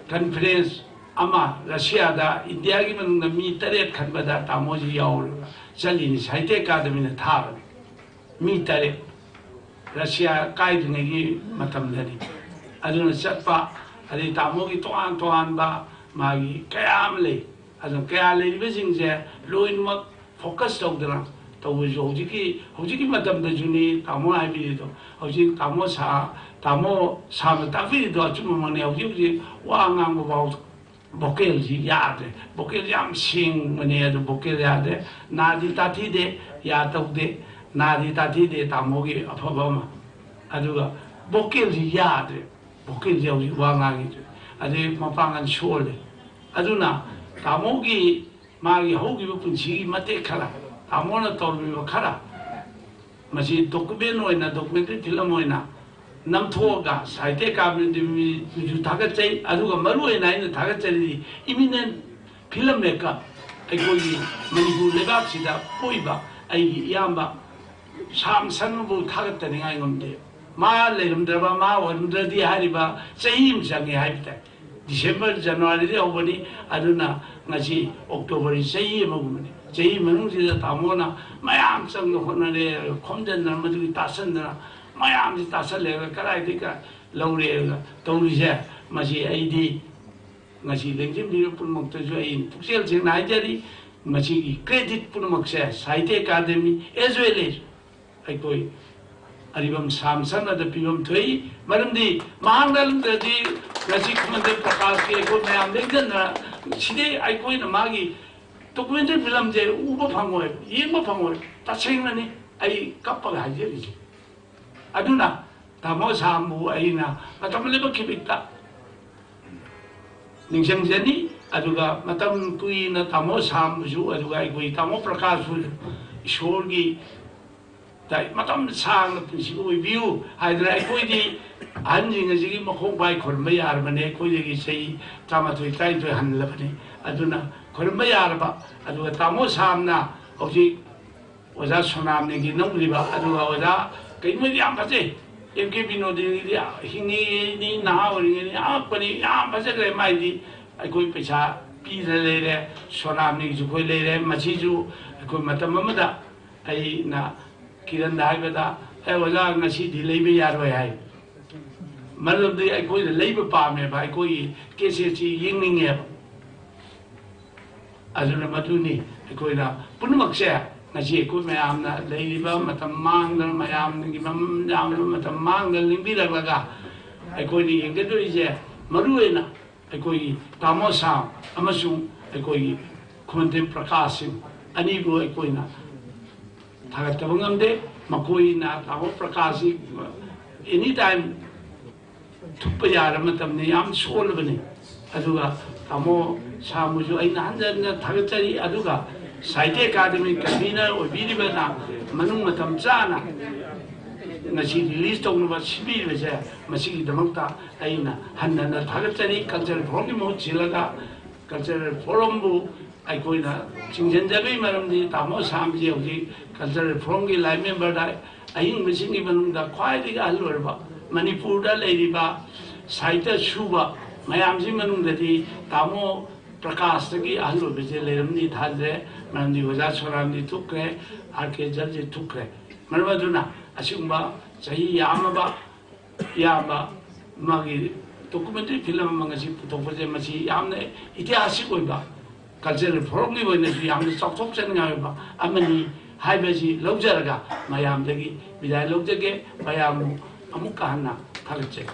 ꯀꯟꯐꯔꯦꯟꯁ ꯑꯃ ꯔꯁꯤꯌꯥꯗ, ꯏꯟꯗꯤꯌꯥꯒꯤ ꯃꯅꯨꯡꯗ ꯃꯤ ꯇꯔꯦꯠ ꯈꯟꯕꯗ ꯇꯥꯃꯣꯁꯤ ꯌꯥꯎꯔꯒ ꯆꯠꯂꯤꯅꯤ, ꯁꯥꯍꯤꯇ꯭ꯌ ꯑꯦꯀꯥꯗꯃꯤꯅ ꯊꯥꯕꯅꯤ꯫ ꯃꯤ ꯇꯔꯦꯠ, ꯔꯁꯤꯌꯥ ꯀꯥꯏꯗ꯭ꯔꯤꯉꯩꯒꯤ ꯃꯇꯝꯗꯅꯤ꯫ ꯑꯗꯨꯅ ꯆꯠꯄ, ꯑꯗꯩ ꯇꯥꯃꯣꯒꯤ ꯇꯣꯉꯥꯟ ꯇꯣꯉꯥꯟꯕ ꯃꯥꯒꯤ ꯀꯌꯥ ꯑꯃ ꯂꯩ꯫ ꯑꯗꯨꯅ ꯀꯌꯥ ꯂꯩꯔꯤꯕꯁꯤꯡꯁꯦ ꯂꯣꯏꯅꯃꯛ ꯐꯣꯀꯁ ꯇꯧꯗꯅ ꯇꯧꯕꯁꯨ ꯍꯧꯖꯤꯛꯀꯤ, ꯍꯧꯖꯤꯛꯀꯤ ꯃꯇꯝꯗꯁꯨꯅꯤ ꯇꯥꯃꯣ ꯍꯥꯏꯕꯤꯔꯤꯗꯣ꯫ ꯍꯧꯖꯤꯛ ꯇꯥꯃꯣ ꯁꯥ-, ꯇꯥꯃꯣ ꯁꯥꯝꯅ ꯇꯥꯛꯄꯤꯔꯤꯗꯣ ꯑꯆꯨꯝꯕꯃꯛꯅꯤ꯫ ꯍꯧꯖꯤꯛ ꯍꯧꯖꯤꯛ ꯋꯥ ꯉꯥꯡꯕ ꯐꯥꯎ vocalꯁꯤ ꯌꯥꯗ꯭ꯔꯦ꯫ vocalꯁꯤ ꯌꯥꯝ ꯁꯦꯡꯕꯅꯦ, ꯑꯗꯨ vocal ꯌꯥꯗ꯭ꯔꯦ꯫ ꯅꯥꯗꯤ ꯇꯥꯊꯤꯗꯦ, ꯌꯥ ꯇꯧꯗꯦ, ꯅꯥꯗꯤ ꯇꯥꯊꯤꯗꯦ ꯇꯥꯃꯣꯒꯤ ꯑꯐꯕ ꯑꯃ꯫ ꯑꯗꯨꯒ vocalꯁꯤ ꯌꯥꯗ꯭ꯔꯦ꯫ vocalꯁꯤ ꯍꯧꯖꯤꯛ ꯋꯥ ꯉꯥꯡꯉꯤꯁꯦ꯫ ꯑꯗꯩ ꯃꯄꯥꯡꯒꯜ ꯁꯣꯜꯂꯦ꯫ ꯑꯗꯨꯅ ꯇꯥꯃꯣꯒꯤ ꯃꯥꯒꯤ ꯍꯧꯈꯤꯕ ꯄꯨꯟꯁꯤꯒꯤ ꯃꯇꯦꯛ ꯈꯔ, ꯇꯥꯃꯣꯅ ꯇꯧꯔꯝꯃꯤꯕ ꯈꯔ, ꯃꯁꯤ document ꯑꯣꯏꯅ, documentary film ꯑꯣꯏꯅ ꯅꯝꯊꯣꯛꯑꯒ ꯁꯥꯍꯤꯇ꯭ꯌ ꯑꯀꯥꯗꯃꯤꯗꯁꯨ ꯊꯥꯒꯠꯆꯩ꯫ ꯑꯗꯨꯒ ꯃꯔꯨ ꯑꯣꯏꯅ ꯑꯩꯅ ꯊꯥꯒꯠꯆꯔꯤꯗꯤ eminent film maker, ꯑꯩꯈꯣꯏꯒꯤ ꯃꯅꯤꯄꯨꯔ ꯂꯩꯕꯥꯛꯁꯤꯗ ꯄꯣꯛꯏꯕ ꯑꯩꯒꯤ ꯏꯌꯥꯝꯕ ꯁꯥꯝ ꯁꯟꯕꯨ ꯊꯥꯒꯠꯇꯅꯤꯡꯉꯥꯏ ꯉꯝꯗꯦ꯫ ꯃꯥ ꯂꯩꯔꯝꯗ꯭ꯔꯕ, ꯃꯥ ꯑꯣꯏꯔꯝꯗ꯭ꯔꯗꯤ ꯍꯥꯏꯔꯤꯕ ꯆꯍꯤ ꯑꯃ ꯆꯪꯉꯦ ꯍꯥꯏꯕ ꯇꯥꯏ꯫ December, Januaryꯗꯒꯤ ꯍꯧꯕꯅꯤ, ꯑꯗꯨꯅ ꯉꯁꯤ Octoberꯁꯤ ꯆꯍꯤ ꯑꯃꯒꯨꯝꯕꯅꯤ꯫ ꯆꯍꯤ ꯃꯅꯨꯡꯁꯤꯗ ꯇꯥꯃꯣꯅ ꯃꯌꯥꯝ ꯆꯪꯅ ꯍꯣꯠꯅꯔꯦ, ꯈꯣꯝꯖꯤꯟꯗꯅ ꯃꯗꯨꯒꯤ ꯇꯥꯁꯟꯗꯅ ꯃꯌꯥꯝꯁꯤ ꯇꯥꯁꯜꯂꯦ, ꯀꯗꯥꯏꯗꯒꯤ ꯀ-, ꯂꯧꯔꯦ ꯇꯧꯔꯤꯁꯦ꯫ ꯃꯁꯤ ꯑꯩꯗꯤ ꯉꯁꯤ ꯂꯦꯡꯖꯤꯟꯕꯤꯔꯤꯕ ꯄꯨꯝꯅꯃꯛꯇꯁꯨ ꯑꯩ ꯄꯨꯛꯆꯦꯜ ꯁꯦꯡꯅ ꯍꯥꯏꯖꯔꯤ꯫ ꯃꯁꯤꯒꯤ credit ꯄꯨꯝꯅꯃꯛꯁꯦ ꯁꯥꯍꯤꯇ꯭ꯌ ꯑꯦꯀꯥꯗꯃꯤ as well as ꯑꯩꯈꯣꯏ ꯑꯔꯤꯕꯝ ꯁꯥꯝ ꯁꯟꯅꯗ ꯄꯤꯐꯝ ꯊꯣꯛꯏ꯫ ꯃꯔꯝꯗꯤ ꯃꯍꯥꯛ ꯅꯠꯂꯝꯗ꯭ꯔꯗꯤ ꯉꯁꯤ ꯈꯨꯃꯟꯗꯦꯕ ꯄ꯭ꯔꯀꯥꯁꯀꯤ ꯑꯩꯈꯣꯏ ꯃꯌꯥꯝ ꯂꯦꯡꯖꯟꯗꯅ ꯁꯤꯗꯩ ꯑꯩꯈꯣꯏꯅ ꯃꯥꯒꯤ documentary filmꯁꯦ ꯎꯕ ꯐꯪꯉꯣꯏ, ꯌꯦꯡꯕ ꯐꯪꯉꯣꯏ꯫ ꯇꯁꯦꯡꯅꯅꯤ ꯑꯩ ꯀꯞꯄꯒ ꯍꯥꯏꯖꯔꯤꯁꯦ꯫ ꯑꯗꯨꯅ ꯇꯥꯃꯣ ꯁꯥꯝꯕꯨ ꯑꯩꯅ ꯃꯇꯝ ꯂꯩꯕ ꯈꯤꯕꯤꯛꯇ ꯅꯤꯡꯁꯤꯡꯖꯅꯤ꯫ ꯑꯗꯨꯒ ꯃꯇꯝ ꯀꯨꯏꯅ ꯇꯥꯃꯣ ꯁꯥꯝꯕꯨꯁꯨ, ꯑꯗꯨꯒ ꯑꯩꯈꯣꯏ ꯇꯥꯃꯣ ꯄ꯭ꯔꯀꯥꯁꯄꯨ ꯏꯁꯣꯔꯒꯤ ꯇ-, ꯃꯇꯝ ꯁꯥꯡꯅ ꯄꯨꯟꯁꯤꯕ ꯑꯣꯏꯕꯤꯌꯨ ꯍꯥꯏꯗꯅ ꯑꯩꯈꯣꯏꯗꯤ ꯑꯍꯟꯁꯤꯡ ꯑꯁꯤꯒꯤ ꯃꯈꯣꯡ ꯄꯥꯏ ꯈꯨꯔꯨꯝꯕ ꯌꯥꯔꯕꯅꯦ꯫ ꯑꯩꯈꯣꯏꯗꯒꯤ ꯆꯍꯤ ꯇꯔꯥꯃꯥꯊꯣꯏ, ꯇꯔꯥꯅꯤꯊꯣꯏ ꯍꯜꯂꯕꯅꯤ꯫ ꯑꯗꯨꯅ ꯈꯨꯔꯨꯝꯕ ꯌꯥꯔꯕ, ꯑꯗꯨꯒ ꯇꯥꯃꯣ ꯁꯥꯝꯅ ꯍꯧꯖꯤꯛ ꯑꯣꯖꯥ ꯁꯣꯅꯥꯝꯅꯤꯒꯤ ꯅꯧꯔꯤꯕ, ꯑꯗꯨꯒ ꯑꯣꯖꯥ ꯀꯩꯅꯣꯗꯤ ꯌꯥꯝ ꯐꯖꯩ꯫ ꯑꯦꯝ ꯀꯦ ꯕꯤꯅꯣꯗꯤꯅꯤꯗꯤ ꯍꯤꯡꯉꯤꯉꯩꯅꯤ, ꯅꯍꯥ ꯑꯣꯏꯔꯤꯉꯩꯅꯤ, ꯑꯉꯛꯄꯅꯤ, ꯌꯥꯝ ꯐꯖꯈ꯭ꯔꯦ꯫ ꯃꯥꯏꯗꯤ ꯑꯩꯈꯣꯏ ꯄꯩꯁꯥ ꯄꯤꯗꯅ ꯂꯩꯔꯦ, ꯁꯣꯅꯥꯝꯅꯤꯒꯤꯁꯨ ꯑꯩꯈꯣꯏ ꯂꯩꯔꯦ꯫ ꯃꯁꯤꯁꯨ ꯑꯩꯈꯣꯏ ꯃꯇꯝ ꯑꯃꯗ ꯑꯩꯅ ꯀꯤꯔꯟꯗ ꯍꯥꯏꯕꯗ, "ꯑꯦ ꯑꯣꯖꯥ, ꯉꯁꯤꯗꯤ ꯂꯩꯕ ꯌꯥꯔꯣꯏ" ꯍꯥꯏ꯫ ꯃꯔꯝꯗꯤ ꯑꯩꯈꯣꯏꯅ ꯂꯩꯕ ꯄꯥꯝꯃꯦꯕ, ꯑꯩꯈꯣꯏꯒꯤ cassette ꯁꯤ ꯌꯦꯡꯅꯤꯡꯉꯦꯕ꯫ ꯑꯗꯨꯅ ꯃꯗꯨꯅꯤ ꯑꯩꯈꯣꯏꯅ ꯄꯨꯝꯅꯃꯛꯁꯦ ꯉꯁꯤ ꯑꯩꯈꯣꯏ ꯃꯌꯥꯝꯅ ꯂꯩꯔꯤꯕ ꯃꯇꯝ ꯃꯥꯡꯗꯅ, ꯃꯌꯥꯝꯒꯤ ꯃꯝ-, ꯌꯥꯝꯅ ꯃꯇꯝ ꯃꯥꯡꯗꯅ ꯂꯦꯡꯕꯤꯔꯛꯂꯒ, ꯑꯩꯈꯣꯏꯅ ꯌꯦꯡꯒꯗꯣꯔꯤꯁꯦ ꯃꯔꯨ ꯑꯣꯏꯅ ꯑꯩꯈꯣꯏꯒꯤ ꯇꯥꯃꯣ ꯁꯥꯝ ꯑꯃꯁꯨꯡ ꯑꯩꯈꯣꯏꯒꯤ ꯈꯣꯟꯊꯦꯝ ꯄ꯭ꯔꯀꯥꯁ ꯁꯤꯡ ꯑꯅꯤꯕꯨ ꯑꯩꯈꯣꯏꯅ ꯊꯥꯒꯠꯇꯕ ꯉꯝꯗꯦ꯫ ꯃꯈꯣꯏꯅ ꯇꯥꯃꯣ ꯄ꯭ꯔꯀꯥꯁꯁꯤ ꯑꯦꯅꯤ ꯇꯥꯏꯝ ꯊꯨꯞꯄ ꯌꯥꯔ ꯃꯇꯝꯅꯤ, ꯌꯥꯝ ꯁꯣꯜꯂꯕꯅꯤ꯫ ꯑꯗꯨꯒ ꯇꯥꯃꯣ ꯁꯥꯝꯕꯨꯁꯨ ꯑꯩꯅ ꯍꯟꯖꯟ ꯍꯟꯖꯟ ꯊꯥꯒꯠꯆꯔꯤ꯫ ꯑꯗꯨꯒ ꯁꯥꯍꯤꯇ꯭ꯌ ꯑꯦꯀꯥꯗꯃꯤ ꯀꯟꯚꯤꯅꯔ ꯑꯣꯏꯕꯤꯔꯤꯕꯅ ꯃꯅꯨꯡ ꯃꯇꯝ ꯆꯥꯅ ꯉꯁꯤ ꯔꯤꯂꯤꯖ ꯇꯧꯅꯕ ꯁꯤꯟꯕꯤꯔꯤꯕꯁꯦ, ꯃꯁꯤꯒꯤꯗꯃꯛꯇ ꯑꯩꯅ ꯍꯟꯅ ꯍꯟꯅ ꯊꯥꯒꯠꯆꯔꯤ꯫ ꯀꯜꯆꯔꯦꯜ ꯐꯣꯔꯝꯒꯤ ꯃꯍꯨꯠ ꯁꯤꯜꯂꯒ ꯀꯜꯆꯔꯦꯜ ꯐꯣꯔꯝꯕꯨ ꯑꯩꯈꯣꯏꯅ ꯆꯤꯡꯁꯤꯟꯖꯕꯒꯤ ꯃꯔꯝꯗꯤ ꯇꯥꯃꯣ ꯁꯥꯝꯁꯤ ꯍꯧꯖꯤꯛ ꯀꯜꯆꯔꯦꯜ ꯐꯣꯔꯝꯒꯤ ꯂꯥꯏꯐ ꯃꯦꯝꯕꯔꯗ ꯑꯍꯤꯡꯕꯁꯤꯡꯒꯤ ꯃꯅꯨꯡꯗ ꯈ꯭ꯋꯥꯏꯗꯒꯤ ꯑꯍꯜ ꯑꯣꯏꯔꯕ, ꯃꯅꯤꯄꯨꯔꯗ ꯂꯩꯔꯤꯕ ꯁꯥꯍꯤꯇ꯭ꯌ ꯁꯨꯕ ꯃꯌꯥꯝꯁꯤ ꯃꯅꯨꯡꯗꯗꯤ ꯇꯥꯃꯣ ꯄ꯭ꯔꯀꯥꯁꯇꯒꯤ ꯑꯍꯜ ꯑꯣꯏꯕꯁꯦ ꯂꯩꯔꯝꯅꯤ ꯊꯥꯖꯗ꯭ꯔꯦ꯫ ꯃꯔꯝꯗꯤ ꯑꯣꯖꯥ ꯁꯣꯔꯥꯝꯗꯤ ꯊꯨꯞꯈ꯭ꯔꯦ, ꯑꯥꯔ ꯀꯦ ꯖꯜꯁꯤ ꯊꯨꯞꯈ꯭ꯔꯦ꯫ ꯃꯔꯝ ꯑꯗꯨꯅ ꯑꯁꯤꯒꯨꯝꯕ ꯆꯍꯤ ꯌꯥꯝꯂꯕ ꯏꯌꯥꯝꯕ ꯃꯥꯒꯤ ꯗꯣꯀꯨꯃꯦꯟꯇꯔꯤ ꯐꯤꯂꯝ ꯑꯃ ꯉꯁꯤ ꯄꯨꯊꯣꯛꯄꯁꯦ, ꯃꯁꯤ ꯌꯥꯝꯅ ꯏꯇꯤꯍꯥꯁꯤꯛ ꯑꯣꯏꯕ, ꯀꯜꯆꯔꯦꯜ ꯐꯣꯔꯝꯒꯤ ꯑꯣꯏꯅꯁꯨ ꯌꯥꯝꯅ ꯆꯥꯎꯊꯣꯛꯆꯅꯤꯡꯉꯥꯏ ꯑꯣꯏꯕ ꯑꯃꯅꯤ ꯍꯥꯏꯕꯁꯤ ꯂꯧꯖꯔꯒ ꯃꯌꯥꯝꯗꯒꯤ ꯕꯤꯗꯥꯏ ꯂꯧꯖꯒꯦ꯫ ꯃꯌꯥꯝꯕꯨ ꯑꯃꯨꯛꯀ ꯍꯟꯅ ꯊꯥꯒꯠꯆꯔꯤ꯫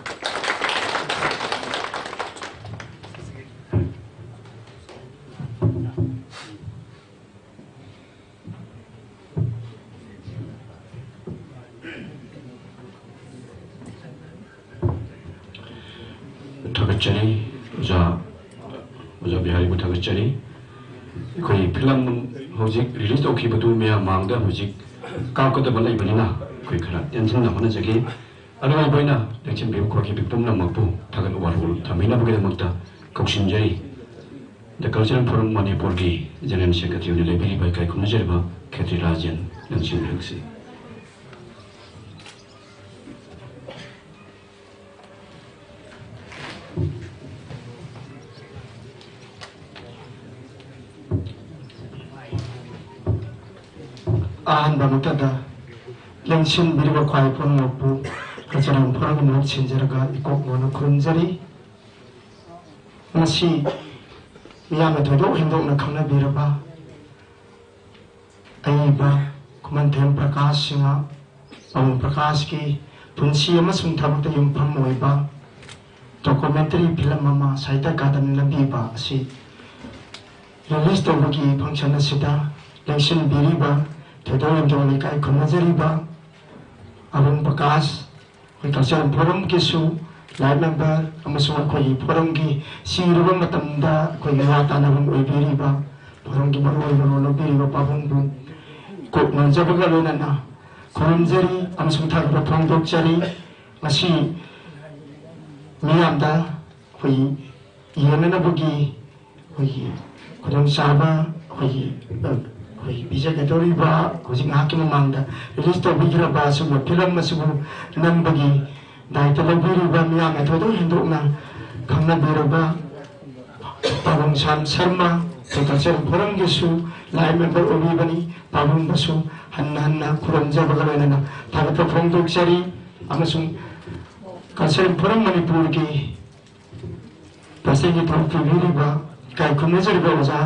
ꯊꯥꯒꯠꯆꯔꯤ ꯑꯣꯖꯥ, ꯑꯣꯖꯥ ꯕꯤꯍꯥꯔꯤꯕꯨ ꯊꯥꯒꯠꯆꯔꯤ꯫ ꯑꯩꯈꯣꯏ ꯐꯤꯂꯝ ꯍꯧꯖꯤꯛ ꯔꯤꯂꯤꯖ ꯇꯧꯈꯤꯕꯗꯨ ꯃꯌꯥꯝ ꯃꯥꯡꯗ ꯍꯧꯖꯤꯛ ꯀꯥꯞꯀꯗꯕ ꯂꯩꯕꯅꯤꯅ ꯑꯩꯈꯣꯏ ꯈꯔ ꯇꯦꯟꯁꯤꯟꯅ ꯍꯣꯠꯅꯖꯒꯦ꯫ ꯑꯔꯣꯏꯕ ꯑꯣꯏꯅ ꯂꯦꯡꯁꯤꯟꯕꯤꯕ ꯈꯣꯠꯈꯤꯕ ꯄꯨꯝꯅꯃꯛꯄꯨ ꯊꯥꯒꯠ ꯋꯥꯔꯣꯜ ꯊꯝꯕꯤꯅꯕꯒꯤꯗꯃꯛꯇ ꯀꯧꯁꯤꯟꯖꯔꯤ꯫ The Cultural Forum ꯃꯅꯤꯄꯨꯔꯒꯤ ꯖꯦꯅꯔꯦꯜ ꯁꯦꯀ꯭ꯔꯦꯇꯔꯤ ꯑꯣꯏꯅ ꯂꯩꯕꯤꯔꯤꯕ ꯏꯀꯥꯏ ꯈꯨꯝꯅꯖꯔꯤꯕ ꯈꯦꯇ꯭ꯔꯤ ꯔꯥꯖꯦꯟ ꯂꯦꯡꯁꯤꯟꯕꯤꯔꯛꯁꯤ꯫ ꯑꯍꯥꯟꯕ ꯃꯛꯇꯗ ꯂꯦꯡꯁꯤꯟꯕꯤꯔꯤꯕ ꯈ꯭ꯋꯥꯏ ꯄꯨꯝꯅꯃꯛꯄꯨ ꯀꯜꯆꯔꯦꯜ ꯐꯣꯔꯝꯒꯤ ꯃꯍꯨꯠ ꯁꯤꯟꯖꯔꯒ ꯏꯀꯣꯛ ꯃꯣꯟꯅ ꯈꯨꯔꯨꯝꯖꯔꯤ꯫ ꯉꯁꯤ ꯃꯤꯌꯥꯝꯅ ꯊꯣꯏꯗꯣꯛ ꯍꯦꯟꯗꯣꯛꯅ ꯈꯪꯅꯕꯤꯔꯕ ꯑꯏꯕ ꯈꯨꯃꯟꯊꯦꯝ ꯄ꯭ꯔꯀꯥꯁ ꯁꯤꯡꯍ, ꯄꯥꯕꯨꯡ ꯄ꯭ꯔꯀꯥꯁꯀꯤ ꯄꯨꯟꯁꯤ ꯑꯃꯁꯨꯡ ꯊꯕꯛꯇ ꯌꯨꯝꯐꯝ ꯑꯣꯏꯕ documentary film ꯑꯃ ꯁꯥꯍꯤꯇ꯭ꯌ ꯑꯀꯥꯗꯃꯤꯅ ꯄꯤꯕ ꯑꯁꯤ release ꯇꯧꯕꯒꯤ function ꯑꯁꯤꯗ ꯂꯦꯡꯁꯤꯟꯕꯤꯔꯤꯕ ꯊꯣꯏꯗꯣꯛ ꯍꯦꯟꯗꯣꯛꯅ ꯏꯀꯥꯏ ꯈꯨꯝꯅꯖꯔꯤꯕ ꯑꯕꯨꯡ ꯄ꯭ꯔꯀꯥꯁ, ꯑꯩꯈꯣꯏ cultural forum ꯒꯤꯁꯨ live member ꯑꯃꯁꯨꯡ ꯑꯩꯈꯣꯏꯒꯤ forum ꯒꯤ ꯁꯤꯔꯕ ꯃꯇꯝꯗ ꯑꯩꯈꯣꯏꯒꯤ ꯋꯥ ꯇꯥꯅꯐꯝ ꯑꯣꯏꯕꯤꯔꯤꯕ forum ꯒꯤ ꯃꯔꯨꯑꯣꯏꯕ role ꯂꯧꯕꯤꯔꯤꯕ ꯄꯥꯕꯨꯡꯕꯨ ꯀꯣꯛ ꯅꯣꯟꯖꯕꯒ ꯂꯣꯏꯅꯅ ꯈꯨꯔꯨꯝꯖꯔꯤ ꯑꯃꯁꯨꯡ ꯊꯥꯒꯠꯄ ꯐꯣꯡꯗꯣꯛꯆꯔꯤ꯫ ꯉꯁꯤ ꯃꯤꯌꯥꯝꯗ ꯑꯩꯈꯣꯏ ꯌꯦꯡꯅꯅꯕꯒꯤ ꯑꯩꯈꯣꯏꯒꯤ ꯈꯨꯗꯣꯡꯆꯥꯕ ꯑꯩꯈꯣꯏꯒꯤ, ꯑ, ꯑꯩꯈꯣꯏ ꯄꯤꯖꯒꯗꯧꯔꯤꯕ ꯍꯧꯖꯤꯛ ꯉꯥꯏꯍꯥꯛꯀꯤ ꯃꯃꯥꯡꯗ release ꯇꯧꯕꯤꯈ꯭ꯔꯕ ꯑꯁꯤꯒꯨꯝꯕ film ꯑꯁꯤꯕꯨ ꯅꯝꯕꯒꯤ ꯗꯥꯏꯇ ꯂꯧꯕꯤꯔꯤꯕ ꯃꯤꯌꯥꯝꯅ ꯊꯣꯏꯗꯣꯛ ꯍꯦꯟꯗꯣꯛꯅ ꯈꯪꯅꯕꯤꯔꯕ ꯄꯥꯕꯨꯡ ꯁ꯭ꯌꯥꯝ ꯁꯔꯃ, ꯑꯩꯈꯣꯏ cultural forum ꯒꯤꯁꯨ live member ꯑꯣꯏꯕꯤꯕꯅꯤ꯫ ꯄꯥꯕꯨꯡꯕꯨꯁꯨ ꯍꯟꯅ ꯍꯟꯅ ꯈꯨꯔꯨꯝꯖꯕꯒ ꯂꯣꯏꯅꯅ ꯊꯥꯒꯠꯄ ꯐꯣꯡꯗꯣꯛꯆꯔꯤ꯫ ꯑꯃꯁꯨꯡ cultural forum ꯃꯅꯤꯄꯨꯔꯒꯤ ꯉꯁꯤꯒꯤ ꯊꯧ ꯄꯨꯕꯤꯔꯤꯕ ꯏꯀꯥꯏ ꯈꯨꯝꯅꯖꯔꯤꯕ ꯑꯣꯖꯥ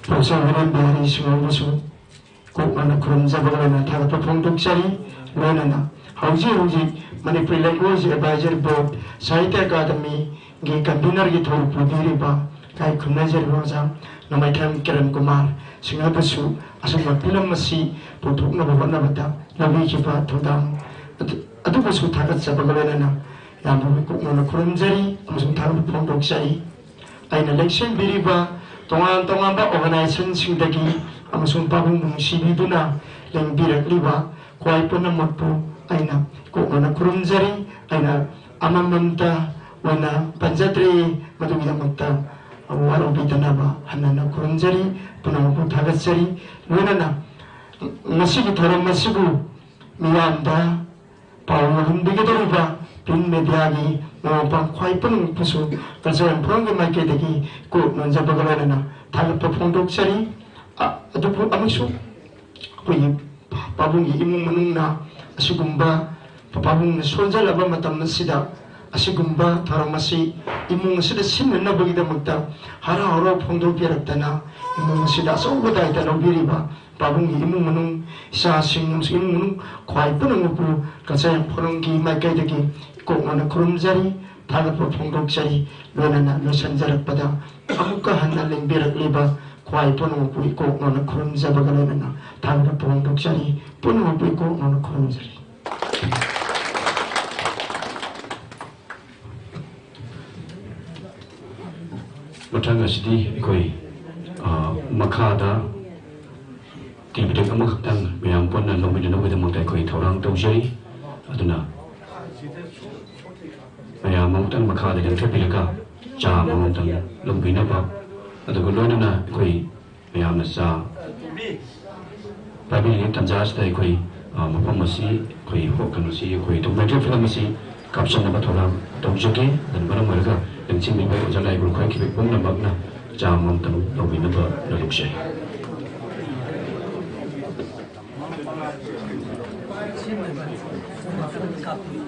ꯄ꯭ꯔꯣꯐꯦꯁꯔ ꯋꯤꯔꯦꯟ ꯕꯤꯍꯥꯔꯤ ꯁꯤꯡꯍꯕꯨꯁꯨ ꯀꯣꯛ ꯅꯣꯟꯅ ꯈꯨꯔꯨꯝꯖꯕꯒ ꯂꯣꯏꯅꯅ ꯊꯥꯒꯠꯄ ꯐꯣꯡꯗꯣꯛꯆꯔꯤ꯫ ꯂꯣꯏꯅꯅ ꯍꯧꯖꯤꯛ ꯍꯧꯖꯤꯛ ꯃꯅꯤꯄꯨꯔꯤ language advisory board ꯁꯥꯍꯤꯇ꯭ꯌ ꯑꯀꯥꯗꯃꯤꯒꯤ convener ꯒꯤ ꯊꯧ ꯄꯨꯕꯤꯔꯤꯕ ꯏꯀꯥꯏ ꯈꯨꯝꯅꯖꯔꯤꯕ ꯑꯣꯖꯥ ꯅꯣꯡꯃꯩꯊꯦꯝ ꯀꯤꯔꯟ ꯀꯨꯃꯥꯔ ꯁꯤꯡꯍꯕꯨꯁꯨ ꯑꯁꯨꯝꯕ film ꯑꯁꯤ ꯄꯨꯊꯣꯛꯅꯕ ꯍꯣꯠꯅꯕꯗ ꯂꯧꯕꯤꯈꯤꯕ ꯊꯧꯗꯥꯡ ꯑꯗꯨ, ꯑꯗꯨꯕꯨꯁꯨ ꯊꯥꯒꯠꯆꯕꯒ ꯂꯣꯏꯅꯅ ꯌꯥꯝꯅ ꯀꯣꯛ ꯅꯣꯟꯅ ꯈꯨꯔꯨꯝꯖꯔꯤ ꯑꯃꯁꯨꯡ ꯊꯥꯒꯠꯄ ꯐꯣꯡꯗꯣꯛꯆꯔꯤ꯫ ꯑꯩꯅ ꯂꯦꯡꯁꯤꯟꯕꯤꯔꯤꯕ ꯇꯣꯉꯥꯟ ꯇꯣꯉꯥꯟꯕ organization ꯁꯤꯡꯗꯒꯤ ꯑꯃꯁꯨꯡ ꯄꯥꯕꯨꯡꯕꯨ ꯅꯨꯡꯁꯤꯕꯤꯗꯨꯅ ꯂꯦꯡꯕꯤꯔꯛꯂꯤꯕ ꯈ꯭ꯋꯥꯏ ꯄꯨꯝꯅꯃꯛꯄꯨ ꯑꯩꯅ ꯀꯣꯛ ꯅꯣꯟꯅ ꯈꯨꯔꯨꯝꯖꯔꯤ꯫ ꯑꯩꯅ ꯑꯃꯃꯝꯇ ꯑꯣꯏꯅ ꯄꯟꯖꯗ꯭ꯔꯦ, ꯃꯗꯨꯒꯤꯗꯃꯛꯇ ꯋꯥꯔꯧꯕꯤꯗꯅꯕ ꯍꯟꯅ ꯍꯟꯅ ꯈꯨꯔꯨꯝꯖꯔꯤ, ꯄꯨꯝꯅꯃꯛꯄꯨ ꯊꯥꯒꯠꯆꯔꯤ꯫ ꯂꯣꯏꯅꯅ ꯉꯁꯤꯒꯤ ꯊꯧꯔꯝ ꯑꯁꯤꯕꯨ ꯃꯤꯌꯥꯝꯗ ꯄꯥꯎ ꯌꯧꯍꯟꯕꯤꯒꯗꯧꯔꯤꯕ print media ꯒꯤ ꯃꯃꯥ ꯃꯄꯥ ꯈ꯭ꯋꯥꯏ ꯄꯨꯝꯅꯃꯛꯄꯨꯁꯨ cultural forum ꯒꯤ ꯃꯥꯏꯀꯩꯗꯒꯤ ꯀꯣꯛ ꯅꯣꯟꯖꯕꯒ ꯂꯣꯏꯅꯅ ꯊꯥꯒꯠꯄ ꯐꯣꯡꯗꯣꯛꯆꯔꯤ꯫ ꯑ-, ꯑꯗꯨꯕꯨ ꯑꯃꯁꯨ ꯑꯩꯈꯣꯏꯒꯤ ꯄꯥꯕꯨꯡꯒꯤ ꯏꯃꯨꯡ ꯃꯅꯨꯡꯅ ꯑꯁꯤꯒꯨꯝꯕ ꯄꯥꯕꯨꯡꯅ ꯁꯣꯟꯖꯜꯂꯕ ꯃꯇꯝ ꯑꯁꯤꯗ ꯑꯁꯤꯒꯨꯝꯕ ꯊꯧꯔꯝ ꯑꯁꯤ ꯏꯃꯨꯡ ꯑꯁꯤꯗ ꯁꯤꯟꯅꯅꯕꯒꯤꯗꯃꯛꯇ ꯍꯔꯥꯎ ꯍꯔꯥꯎ ꯐꯣꯡꯗꯣꯛꯄꯤꯔꯛꯇꯅ, ꯏꯃꯨꯡ ꯑꯁꯤꯗ ꯑꯆꯧꯕ ꯗꯥꯏꯇ ꯂꯧꯕꯤꯔꯤꯕ ꯄꯥꯕꯨꯡꯒꯤ ꯏꯃꯨꯡ ꯃꯅꯨꯡ, ꯏꯆꯥꯁꯤꯡ ꯑꯃꯁꯨꯡ ꯏꯃꯨꯡ ꯃꯅꯨꯡ, ꯈ꯭ꯋꯥꯏ ꯄꯨꯝꯅꯃꯛꯄꯨ ꯀꯛꯆꯤꯡ ꯐꯣꯔꯝꯒꯤ ꯃꯥꯏꯀꯩꯗꯒꯤ ꯏꯀꯣꯛ ꯅꯧꯅ ꯈꯨꯔꯨꯝꯖꯔꯤ, ꯊꯥꯒꯠꯄ ꯐꯣꯡꯗꯣꯛꯆꯔꯤ꯫ ꯂꯣꯏꯅꯅ ꯂꯣꯏꯁꯤꯟꯖꯔꯛꯄꯗ ꯑꯃꯨꯛꯀ ꯍꯟꯅ ꯂꯦꯡꯕꯤꯔꯛꯂꯤꯕ ꯈ꯭ꯋꯥꯏ ꯄꯨꯝꯅꯃꯛꯄꯨ ꯏꯀꯣꯛ ꯅꯧꯅ ꯈꯨꯔꯨꯝꯖꯕꯒ ꯂꯣꯏꯅꯅ ꯊꯥꯒꯠꯄ ꯐꯣꯡꯗꯣꯛꯆꯔꯤ꯫ ꯄꯨꯝꯅꯃꯛꯄꯨ ꯏꯀꯣꯛ ꯅꯧꯅ ꯈꯨꯔꯨꯝꯖꯔꯤ꯫ ꯃꯊꯪ ꯑꯁꯤꯗꯤ ꯑꯩꯈꯣꯏ, ꯑ, ꯃꯈꯥꯗ ꯇꯤ ꯕ꯭ꯔꯦꯛ ꯑꯃꯈꯛꯇꯪ ꯃꯌꯥꯝ ꯄꯨꯟꯅ ꯂꯧꯃꯤꯟꯅꯅꯕꯒꯤꯗꯃꯛꯇ ꯑꯩꯈꯣꯏ ꯊꯧꯔꯥꯡ ꯇꯧꯖꯔꯤ꯫ ꯑꯗꯨꯅ ꯃꯌꯥꯝ ꯑꯃꯨꯛꯇꯪ ꯃꯈꯥꯗ ꯂꯦꯡꯊꯕꯤꯔꯒ ꯆꯥ ꯑꯃꯃꯝꯇꯪ ꯂꯧꯕꯤꯅꯕ, ꯑꯗꯨꯒ ꯂꯣꯏꯅꯅ ꯑꯩꯈꯣꯏ ꯃꯌꯥꯝꯅ ꯆꯥ ꯄꯥꯏꯕꯤꯔꯤꯉꯩ ꯇꯥꯟꯖꯥ ꯑꯁꯤꯗ ꯑꯩꯈꯣꯏ, ꯑ, ꯃꯐꯝ ꯑꯁꯤ ꯑꯩꯈꯣꯏ ꯍꯣ-, ꯀꯩꯅꯣꯁꯤ ꯑꯩꯈꯣꯏ documentary film ꯑꯁꯤ ꯀꯥꯞꯁꯤꯟꯅꯕ ꯊꯧꯔꯥꯡ ꯇꯧꯖꯒꯦ꯫ ꯑꯗꯨꯅ ꯃꯔꯝ ꯑꯣꯏꯔꯒ ꯂꯝꯖꯤꯡꯕꯤꯕ ꯑꯣꯖꯥ ꯂꯥꯏꯒꯨꯔꯨ ꯈ꯭ꯋꯥꯏꯈꯤꯕ ꯄꯨꯝꯅꯃꯛꯅ ꯆꯥ ꯑꯃꯃꯝꯇꯪ ꯂꯧꯕꯤꯅꯕ ꯅꯣꯜꯂꯨꯛꯆꯔꯤ꯫